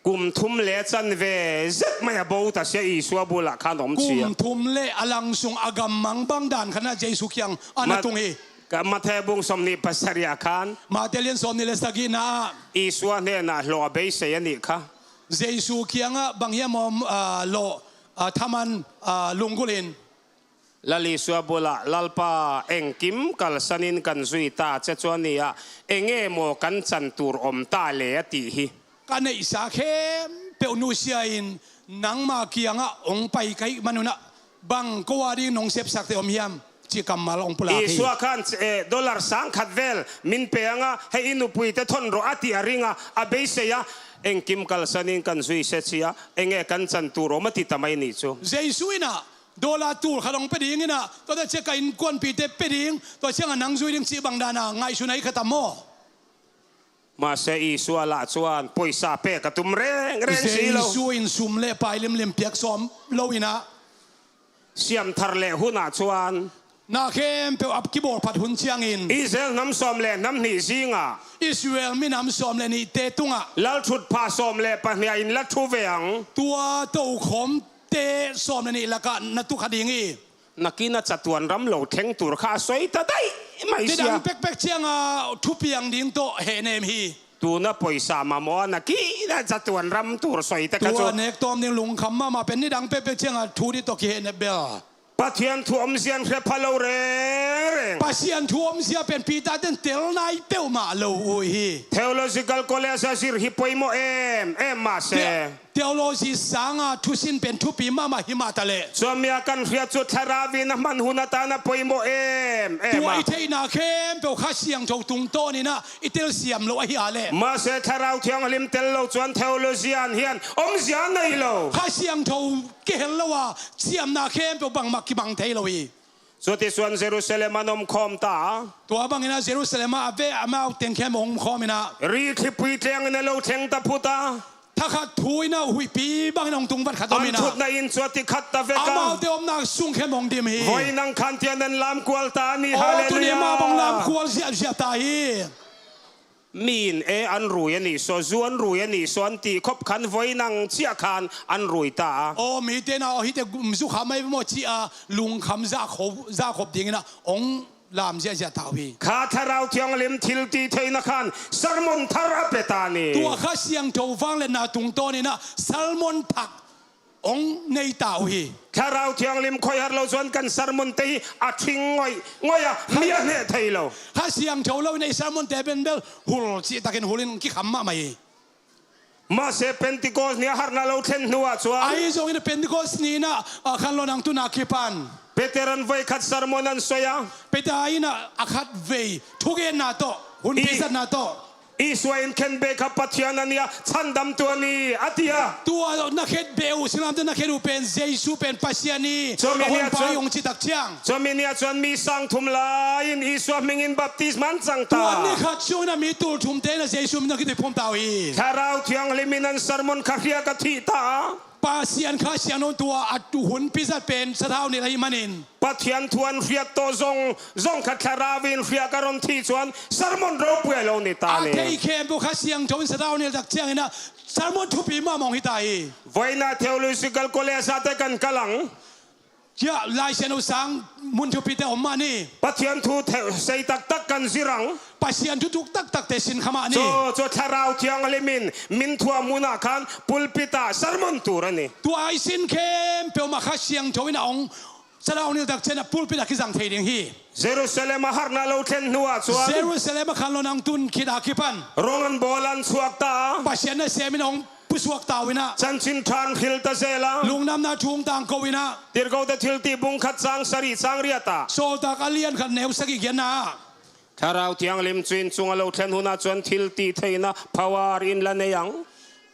Kum thum le can ve zet mai a bo ta sia, Isua bulah khan om cia. Kum thum le a lang sung a gammang bang dan khan ah Jesu kiang a na tung hi. Ka Matthai bung sawm nih pasarih ah khan. Matthai lian sawm nih le sagihna ah. Isua hnenah hlawh a beisei a nih kha. Jesu kiangah bang hiam om, ah, lawh, ah, thaman, ah, lunggulh in. Lal Isua bulah, Lalpa, engkim kalsanin kan zui ta cia cuan ni ah, enge maw kan can tur om ta le a ti hi. Ka neihsa khempeuh nusia in nangma kiangah hong pai ka hih manun ah bang ko a ding nong sepsakte om hiam? Cih kammal hong pulak hi. Isua khan, eh, dollar sang khat vel min pe ang a, hei i nupuite thon rawh a ti a ring a, a beisei a, engkim kalsanin kan zui sia cia, enge kan can tur om a ti ta mai ni cu. Jesu in ah dollar tul khat hong pia ding in ah, tua cia ka innkuanpihte pia ding, tua ciangah nang zui ding cih bang dan a ngaihsun ahi kha tam maw? Mahse Isua lah cuan poisa pek a tum rengreng si lo. Jesu in sum le pai limlim piak sawm lo in ah. Siamthar le hun ah cuan. Na khempeuh a kibawl phat hun ciangin. Israel hnam sawm le hnam hnih zingah. Israel minam sawm le nihte tungah. Lalṭhutpha sawm le pahnih ah in la thu ve ang. Tua tokhawm te sawm le nih lakah na tu kha ding hi. Nakin a catuan ram lo thleng tur kha a soi ta daih mai sia. Nidang pekpek ciangah thupiang ding tawh hehnem hi. Tuna poisa mamawh a nakin a catuan ram tur soi ta kha cu. Tua nek tawm ding lungkham mahmah pen nidang pekpek ciangah thu dih tawh kihehnep bel. Pathian thu omzia in hre pha lo rengreng. Pasian thu omzia pen Peter ten tel nai peuhmah lo uh hi. Theological College a zir hi poimawh em em mahse. Theology sanga thusin pen thupi mahmah hi mah ta leh. Cuami a kan hriat cu Thlarau in a hman hun a tan a poimawh em em a. Tua i theihna khempeuh Kha Siangtho tungtawn in ah i telsiam lo ahi a leh. Mahse Thlarau Thianghlim tel lo cuan theologian hian omzia nei lo. Kha Siangtho kihel lo a siamna khempeuh bangmah kibang thei lo hi. Cuti suan Jerusalem an om khawm ta. Tua bangin ah Jerusalem ah a ve amau teng khem om khawm in ah. Ri thlipui tleng in a lo thleng ta phut a. Thakhat thu in ah huihpi bangin hong tung vat khat om in ah. An thutna in cuati khat ta vek a. Amaute omna sung khem hong dim hi. Voi nang khan tian an lamkual ta ni. Aw, tuni mah bang lamkual ziahziah ta hi. Mi in e an rui a nih saw, zu an rui a nih saw an ti khop khan voi nang ciah khan an rui ta a. Aw, mite na aw hite gum zu kham ai maw ci a lungkham za khop, za khop dingin ah ong lam ziahziah ta uh hi. Kha Thlarau Thianghlim thil ti theihna khan sermon thar a pe ta ni. Tua Kha Siangtho vangliatna tungtawn in ah sermon thak ong nei ta uh hi. Thlarau Thianghlim khoih har lo chuan kan sermon te hi a thing ngoih ngoih a, mi a hneh thei lo. Kha Siangtho lo in ei sermon te pen bel hul cih takin hul in kikham mahmah hi. Mahse Pentecost ni a harhna lo thlen hnuah chuan, ahi zongin Pentecost ni in ah, ah, khanlawh nangtun a kipan Peter an voi khat sermon an sawi a. Peter in ah a khat vei thugenna tawh, hun i- pisatna tawh, Isua in khenbeh kha Pathian a nia, chhandamtu a ni a ti a. Tua na khenbeh uh, singlamteh na khen uh pen Jesu pen Pasian ni, chumi a ni a hong pai chuan, hong cih tak ciang, chumi ni a chuan mi sang thum lai in Isua hmingin baptisma an chang ta. Tua ni khat sungin ah mi tul thum te in ah Jesu min a kituiphum ta uh hi. Thlarau Thianghlim in an sermon kha hriak a thih ta a. Pasian Kha Siangtho tua a tu hun pisat pen sathau nilh ahih manin, Pathian thu an hriat tawh zong, zong kha Thlarau in hriak a rawn thih chuan sermon ropui a lo ni ta a ni. A thei khempeuh Kha Siangtho in sathau nilh tak ciangin ah sermon thupi mahmah hi ta hi. Vawiina Theological College-ah te kan kal ang. Cia, Lai Siangtho sang hmun thupi te awm mah ni. Pathian thu the-, sei tak tak kan zir ang. Pasian thutuk tak tak te sin kha mah ni. Chu, chu Thlarau Thianghlim in min thuah hmunah khan pulpit-ah sermon tur a ni. Tua i sin khempeuh mah Kha Siangtho in a hong sathau nilh tak ciang a pulpit-ah kizang thei ding hi. Jerusalem a harhna lo thlen hnuah chuan, Jerusalem a khanlawh nangtun khit a kipan, rawng an bawl an chhuak ta a. Pasian nasem in a hong pusuak ta uh in ah, Chanchin Ṭha an hril ta zel a. Lungdamna thu hong tangko in ah, Tirhkohte Thiltih bung khat chang sarih chang riat ah, Sawltak a lian khat neu sagih giatna ah, Thlarau Thianghlim chu in chung a lo thlen hunah chuan thil tih theihna, power in la nei ang.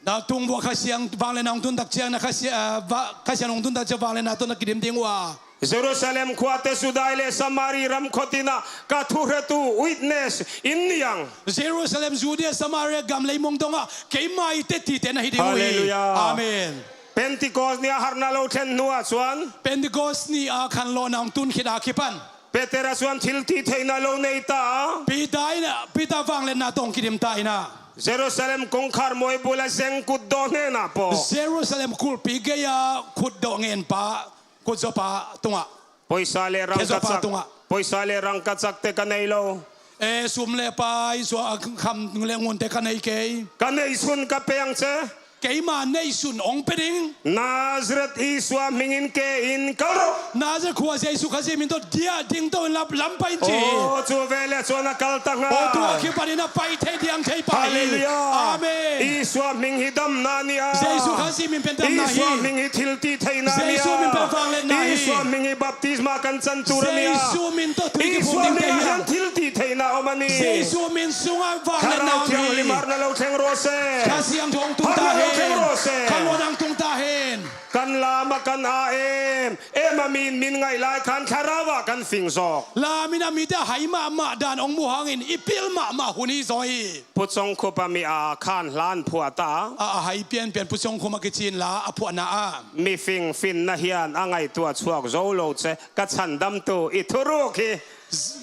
Na tung vua Kha Siang vangliatna hong tun tak ciang na Kha Sia-, ah, va-, Kha Siang hong tun tak ciang vangliatna tawh na kidim ding uh a. Jerusalem khuate Judai leh Samari ram khawtinah ka thuhretu, witness, in ni ang. Jerusalem, Judea, Samaria gam leimong dongah keima i tetite na hi ding uh hi. Hallelujah. Amen. Pentecost ni a harhna lo thlen hnuah chuan, Pentecost ni a khanlawhna hong tun khit a kipan, Petera chuan thil tih theihna lo nei ta a. Peter in, Peter vangliatna tawh hong kidim ta in ah, Jerusalem kawngkhar mawi bula zeng kutdawh hnenah pawh, Jerusalem kulhpi geia kutdawh ngen pa, kutzawpa tungah, pawisa leh rangkachak, pawisa leh rangkachak te ka nei lo. E, sum leh pai, sum, a, kham leh ngun te ka nei kei. Ka neihsun ka pe ang che. Keima neihsun hong pe ding. Nazareth Isua hmingin ke in kal rawh. Nazareth khua Jesu Khazih min tawh diah ding tawh in lam, lam pai in ci. Aw, chu veleh chuan a kal ta nghal. Aw, tua kipanin a pai thei diang thei pah hi. Hallelujah. Amen. Isua hming hi damna a ni a. Jesu Khazih min pen damna hi. Isua hming hi thil tih theihna a ni a. Jesu min pen vangliatna hi. Isua hming hi baptisma kan chan tur a ni a. Jesu min tawh tui kiphum ding te hi a. Isua hmingah hian thil tih theihna awm a ni. Jesu min sungah vangliatna om hi. Thlarau Thianghlim harhna lo thleng rawh se. Kha Siangtho hong tung ta hen. Harhna lo thleng rawh se. Khanlawhna hong tung ta hen. Kan lam a kan a em em a, miin min ngaih lai khan Thlarauah kan fing zawk. Lamin a mite a hai mahmah dan hong muh hangin i pil mahmah hun hi zaw hi. Pu Chawngkhup a mi a khan hlan phuah ta. A, a hai pianpian Pu Chawngkhup a kici inla a phuahna ah, mi fing finna hian a ngaihtuah chhuak zo lo che, ka chhandamtu i thuruk hi.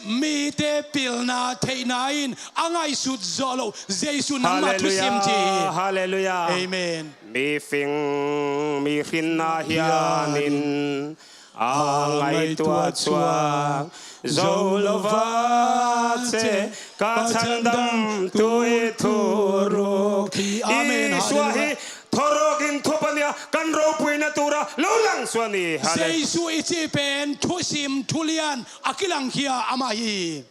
Mite pilna theihna in a ngaihsut zawh loh Jesu nangmah thusim ci hi. Hallelujah. Hallelujah. Amen. Mi fing, mi hrinna hianin a ngaihtuah chhuak zo lova che, ka chhandamtu i thuruk hi. Amen. Isua hi thuruk in thup a nia, kan ropuina tura lo lang chu a ni. Hallelujah. Jesu i cih pen thusim thulian a kilangkhia amah hi.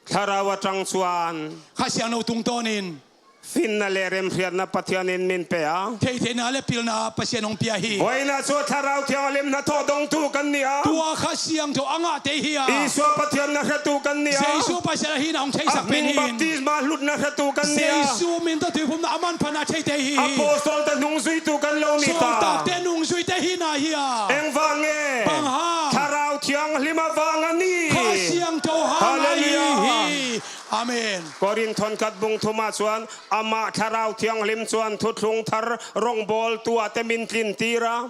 Thlarau aṭang chuan, Kha Siangtho tungtawnin, finna leh remhriatna Pathianin min pe a. Theitheihna leh pilna Pasian hong pia hi. Vawiinah chu Thlarau Thianghlim hnathawh dawngtu kan ni a. Tua Kha Siangtho a ngahte hi a. Isua Pathian na hretu kan ni a. Jesu Pasian a hihna hong theisak pen hi. A hming baptisma hlutna hretu kan ni a. Jesu min tawh tuiphumna a manphatna theite hi. Apostolte nungzuitu kan lo ni ta. Sawltakte nungzuite hihna hi a. Engvang nge? Bang hang? Thlarau Thianghlim avang a ni. Kha Siangtho hang a ni hi. Hallelujah. Amen. Korinth khat bung thumah chuan amah Thlarau Thianghlim chuan thuthlung thar rawngbawltuahte min tlintir a.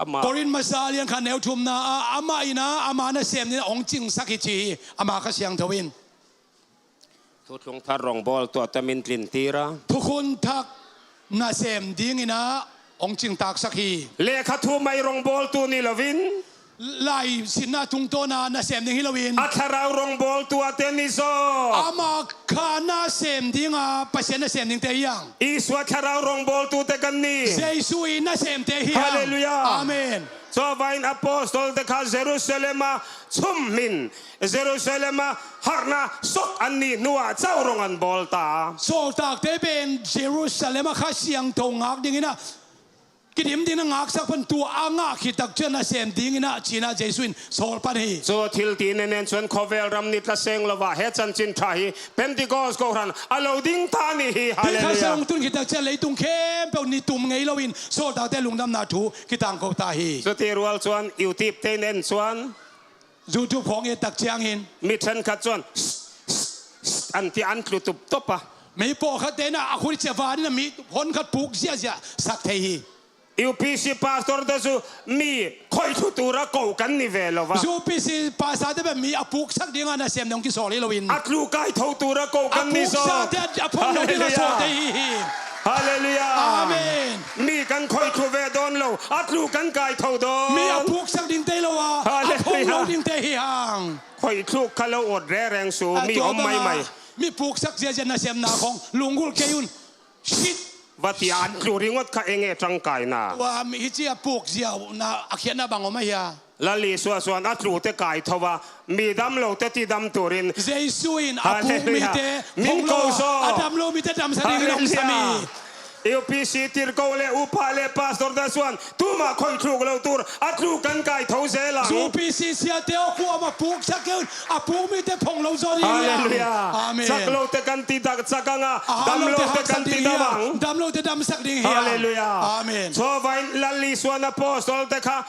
Amah. Korinth masa lian khat neu thumna ah amah in a, ama nasem ni in a hong cingsak hi ci hi, ama Kha Siangtho in. Thutlung Thar rongbawltu a tamin tlintir a, thukhun thak nasem dingin ah hong cingtaksak hi. Lekha thu mai rongbawltu ni loin, lai sinna tungtawna nasem ding hi loin, a thlarau rongbawltu a te ni zaw. Amah kha nasem dinga Pasian nasem dingte hi hang. Isua thlarau rongbawltute kan ni. Jesu i nasemte hi hang. Halleluiah. Amen. Tua vain apostol te kha Jerusalem a chum min, Jerusalem a harhna sawt an nih hnuah cau rong an bawl ta. Sawltakte pen Jerusalem a Kha Siangtho ngak dingin ah kidim dingin a ngaksak pan tua a ngah khit tak ciang nasem dingin ah ci-inah Jesu in sawl pan hi. Tua thil ti nennen cuan khawvel ram ni tlaseng lo ah he chanchin tha hi Pentecost kohran a lo ding ta ni hi. Halleluiah. Kha Siangtho tun khit tak ciang leitung khempeuh ni tum ngei loin sawltakte lungdamna thu kitangko ta hi. Tua ti rual cuan YouTube te nen cuan, YouTube khawng et tak ciangin mi ṭhenkhat cuan an ti an tlu tuptop a. Mi pawlkhatte in ah a khut ciah vanin ah mi hon khat puk ziahziah sak thei hi. U P C pastor te cu mi khoih thlu tura ko kan ni ve lo va. U P C pastor te pen mi a puksak dinga nasem dong kisawl hi loin, a tlu kai tho tura ko kan ni zaw. A puksak te a phong lo dinga sawl thei hi hi. Halleluiah. Amen. Mi kan khoih thlu ve dawn lo, a tlu kan kai tho dawn. Mi a puksak ding te lo a, a phong lo ding te hi hang. Khoih thluk kha lo awt rereng su, mi om maimai. Mi puksak ziazia nasemna khawng lunggulh kei un. Shit. Va ti an tlu ringawt kha enge tangkaina. Tua mi hi ci a puk ziau na a khiatna bang om a hia? Lal Isua suan a tlute kai tho a, mi dam lote ti dam turin. Jesu in a puk mite phung lo a, a dam lo mite damsak dingin hong sam hi. U P C tirko le upa le pastor te suan tuma khoih thluk lo tur a tlu kan kai tho zel a. U P C siate aw kuama puksak kei un, a puk mite phong lo zaw ding hi. Halleluiah. Amen. Sak lote kan ti dak sak ang a, dam lote kan ti dam ang. Dam lote damsak ding hi. Halleluiah. Amen. Tua vain Lal Isua in apostol te kha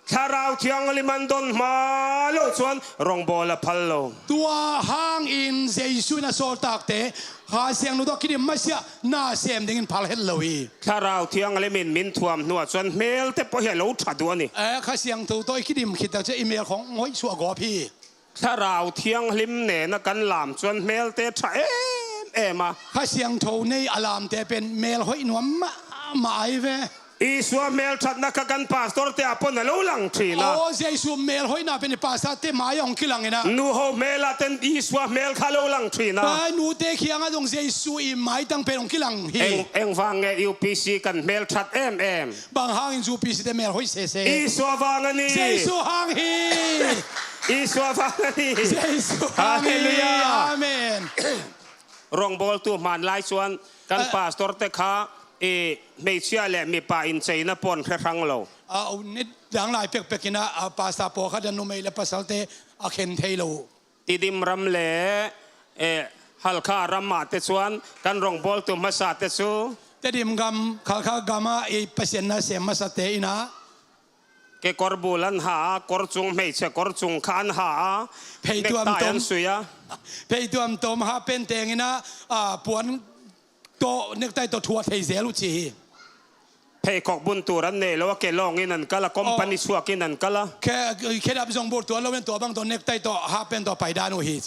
Thlarau Thianghlim an don hma lo cuan rongbawl a phal lo. Tua hangin Jesu in a sawltakte Kha Siangtho tawh kidim masiah nasem dingin phal het lo hi. Thlarau Thianghlim in min thuam hnuah cuan hmelte pawh hi a lo ṭha duah ni. Eh, Kha Siangtho tawh i kidim khit tak ciah i mel khawng hoih suah gawp hi. Thlarau Thianghlim nena kan lam cuan hmelte ṭha em em a. Kha Siangtho nei a lamte pen mel hoih nuam mahmah ai ve. Isua hmelṭhatna kha kan pastor te a pon a lo lang ṭhin a. Aw, Jesu mel hoihna pen i pastor te mai a hong kilang in a. Nu ho hmel ah ten Isua hmel kha lo lang ṭhin a. Ai, nute khiangah zong Jesu i maitang pen hong kilang hi. Eng, eng vang nge U P C kan hmelṭhat em em? Bang hangin U P C te mel hoih sese? Isua vang a ni. Jesu hang hi. Isua vang a ni. Jesu hang hi. Halleluiah. Amen. Rongbawltu hmaan lai cuan kan pastor te kha i hmeichhia le mipa in ceina pawn hre hrang lo. A, ni dang lai pekpek in a, a, pastor pawlkhat in a numei le pasalte a khen thei lo. Tidim ram le, eh, Halkha ram ah te cuan kan rongbawltu hmasa te cu. Tedim gam, Halkha gam ah i Pasian nasem hmasate in a. Kekawr bul an ha a, kawr cung, hmeichhe kawr cung kha an ha a. Phei tuamtuam an sui a. Phei tuamtuam ha pen teng in a, a, puan tawh, necktie tawh thuah thei zel uh ci hi. Pheikhawk bun tur an nei lo a, ke lawng in an kal a, company suak in an kal a. Khe, khedap zong bul tuan lo in tua bang tawh necktie tawh ha pen tawh pai dan uh hi.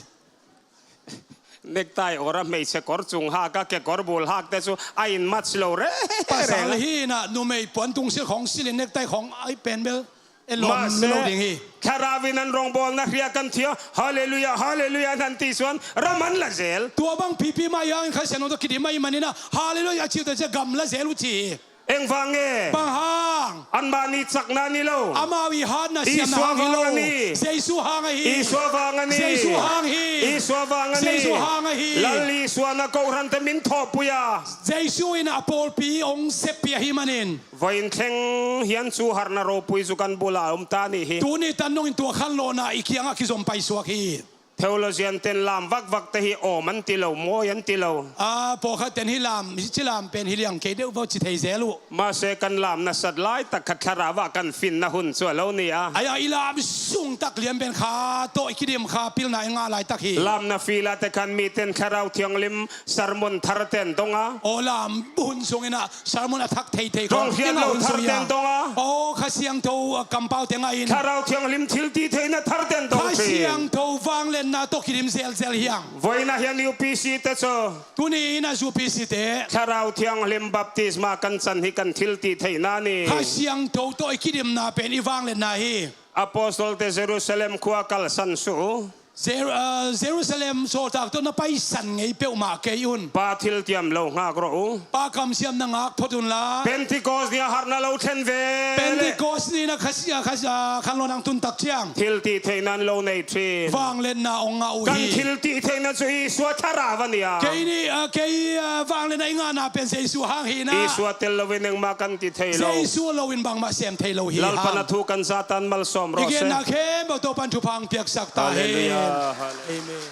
Necktie awr a, hmeichhe kawr cung hak a, kekawr bul hakte cu a in match lo reng reng. Pasal hi in a, numei puan tung silh khawng silh in necktie khawng ai pen bel e lawm lo ding hi. Thlarau in an rongbawlna hria kan thia, halleluiah, halleluiah nan ti suan ram an la zel. Tua bang pipi mah i hangin Kha Siangtho tawh kidim mah i hih manin a, halleluiah a ciute ciah gam la zel uh ci hi. Eng vang nge? Bang hang? Anmah nih cakna ni lo. Amau i hatna siamna hang hi lo. Isua hang a ni. Jesu hang a hi. Isua vang a ni. Jesu hang hi. Isua vang a ni. Jesu hang a hi. Lal Isua in a kohran te min thawhpui a. Jesu in a pawlpi hong seppih ahih manin. Vawiin thleng hian cu harhna ropui cu kan bul a om ta ni hi. Tuni tan dongin tua khanlawhna i kiangah kizom paisuak hi. Theologian ten lam vakvak te hi awm an ti lo, mawi an ti lo. A, pawlkhat ten hi lam, hici lam pen hi liang kei deuh vaw ci thei zel uh. Mahse kan lam nasat laitak kha thlarau ah kan finna hun cu a lo ni a. Ai a, i lam sung tak lian pen kha tawh i kidim kha pilna i ngah laitak hi. Lamna field ah te khan mi ten Thlarau Thianghlim sermon thar ten dong a. Aw, lam hun sungin a sermon a thak thei thei kha. Dong hian lo thar ten dong a. Aw, Kha Siangtho, a, kampau te ngah in. Thlarau Thianghlim thil ti theihna thar ten dong. Kha Siangtho vang le na tawh kidim zelzel hi hang. Vawiinah hian U P C te chu, tuni in a U P C te, Thlarau Thianghlim baptisma kan chan hi kan thiltihtheihna a ni. Kha Siangtho tawh i kidimna pen i vangliatna hi. Apostle te Jerusalem khua kalsan suh. Jer-, ah, Jerusalem sawltak tawh na paisan ngei peuhmah kei un. Pa thiltiam lo nghak rawh u. Pa kamsiamna ngak phot unla. Pentecost ni-a harhna lo thlen ve leh. Pentecost ni-in a khasia, khasia, khanlawh nang tun tak ciang, thiltihtheihna lo nei ṭhin. Vangliatna hong ngah uh hi. Kan thiltihtheihna chu Isua Thlarau a ni a. Kei ni, ah, kei, ah, vangliatna i ngahna pen Jesu hang hi na. Isua tel loin engmah kan ti thei lo. Jesu loin bangmah sem thei lo hi hang. Lalpan a thu kan zatan malsawm rawh se. I genna khempeuh Topan thupha hong piaksak ta hen. Hallelujah. Amen.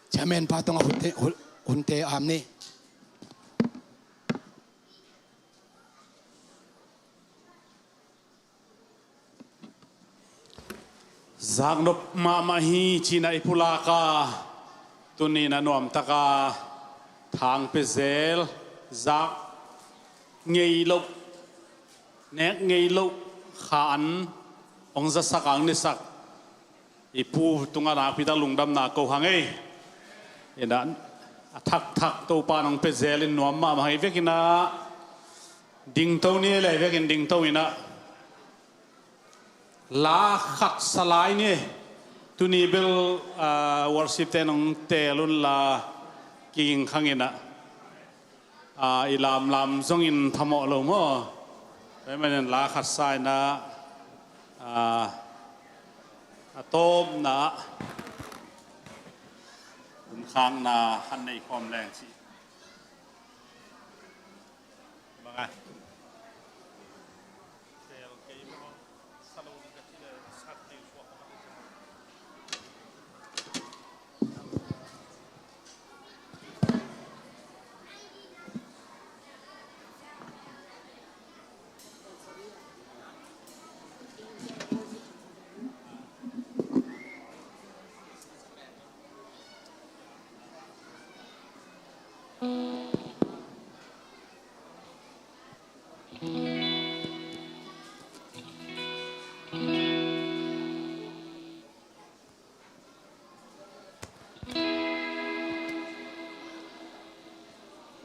Chairman pa tawng a hunte, hun-, hunte am ni. Zaknop mahmah hi cih a i pulak a, tuni-in a nuamtaka thang pe zel, zak ngei loh, nek ngei loh kha an hong zasak ang nisak i pu tungah nakpi tak lungdamna ko hang ei. Inah a thakthak Topa in hong pe zelin nuam mahmah hi. Vekin ah dingto ni, lei vekin dingto inah la khat sa lai ni. Tuni bel, ah, worship te nong tel unla kiging khang inah, ah, i lamlam zongin phamawh lo maw? Tua ahih manin la khat sa inah, ah, a tawpna hun khakna han nei khawm leng cih. Bang a.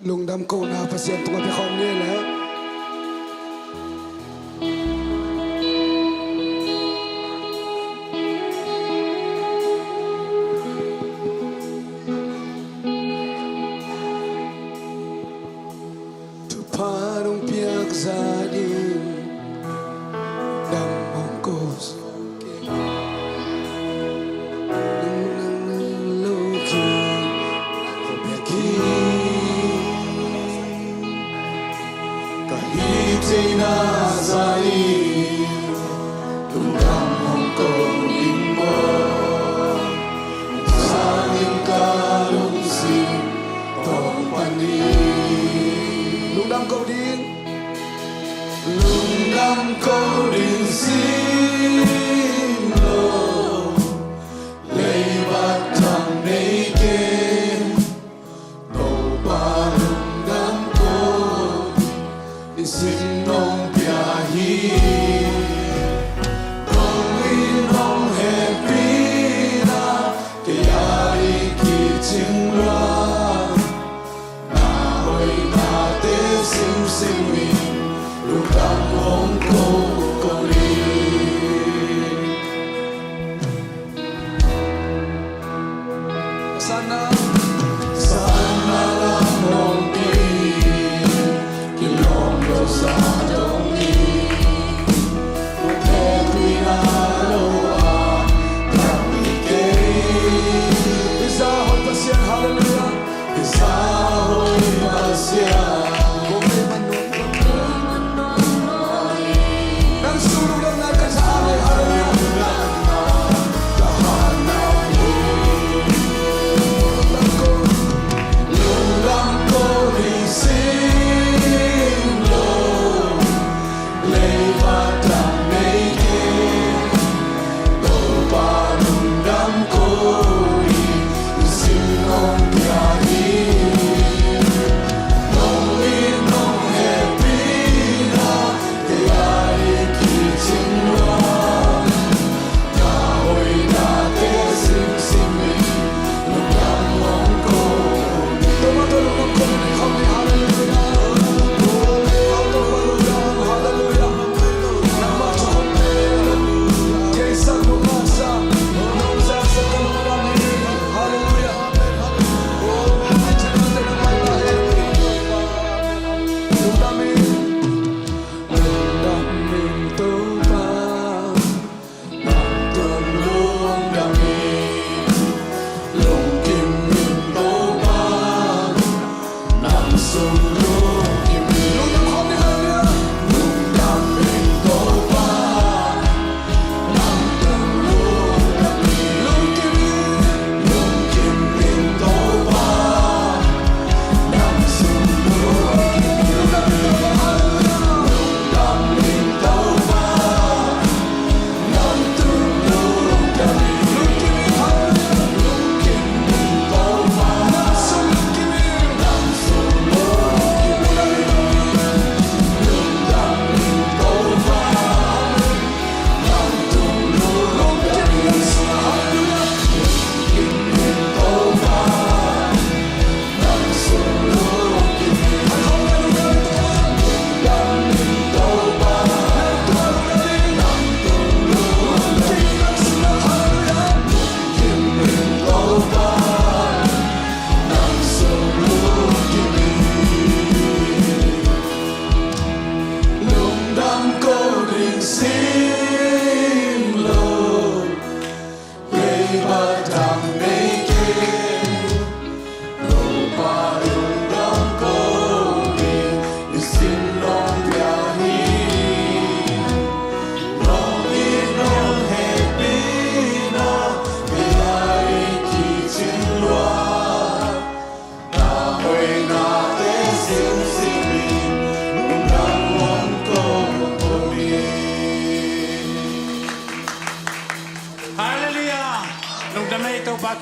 Lungdam kohna Pasian tungah pia khawm ni le. Thupha nong piak zah ding dam hong ko. Lungdam ko ding. Lungdam ko ding sin lo, leibat thang nei kei. Topa lungdam ko ding sin nong pia hi. Nong in nong hehpihna kei a ding kicing lua. Na hoihnate simsim in lungdam hong ko ko ni. Sana, sana lam hong ki, kilawm lo sa dong ni. Mute tuina lo a, kami kei. Isa hoi Pasian, hallelujah.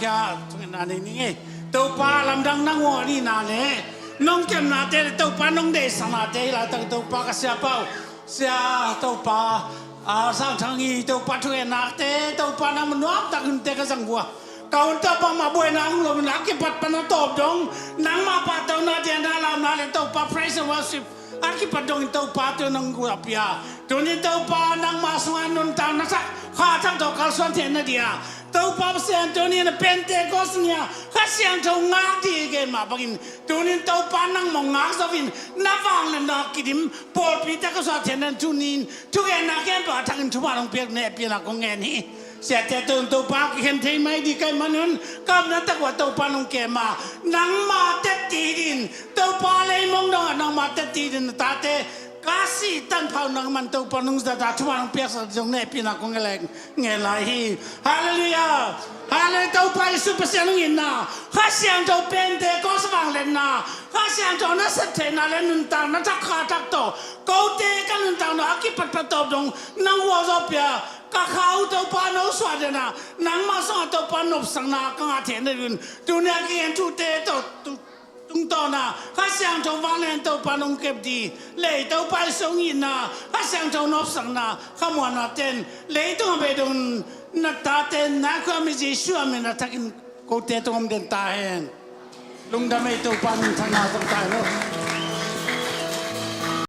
Sia, thungetna nei ning ei. Topa lamdang nang uh a nihna le nong kemnate le Topa nong deihsaknate hi laitak Topa ka siapa uh. Sia Topa, a, Sang Thang hi Topa thungetnate, Topa nang nuamtak hunte ka zang uh a. Ka hun Topa mah buaina hong lo in a kipat pan a tawp dong. Nangmah pahtawina diana lamna le Topa praise and worship a kipat dongin Topa tu nong guah pia. Tunin Topa nangmah sungah nuntakna thak, kha thak tawh kalsuan theihna dia Topa Pasian tunin a Pentecost ni-a Kha Siangtho ngak dih gen mah bangin tunin Topa nang mong ngak zo in na vangliatna kidim pawlpite ka suah theihna tunin thungetna kempa thakin thupha nong piak na hehpihna kong ngen hi. Siate tawh Topa kikhen thei mai dih ka hih manun ka omna tak uh ah Topa nong kem a nangmah tetti dingin Topa leimong dongah nangmah tetti dingin na tate ka sih tanpha uh nangman Topa nong zat a thupha nong piaksak ding zong na hehpihna kong ngen lai hi. Halleluiah. Halleluiah. Topa Jesu Pasian hong itna, Kha Siangtho Pentecost vangliatna, Kha Siangtho na sep theihna le nuntakna thak kha thak tawh kote ka nuntakna a kipatpat tawp dong nang gualzo pia. Ka kha uh Topa no suah dena nangmah sungah Topa nopsakna ka ngah theihna dingin tuni a kigen thute tawh tu- tungtawna Kha Siangtho vanglian Topa nong kep dih lei Topa i song itna Kha Siangtho nopsakna khamuanna ten leitung a bei dong na tate nai khuami Jesu a min a thakin kote tungah om den ta hen. Lungdam ei Topa min thangna tong ta hen.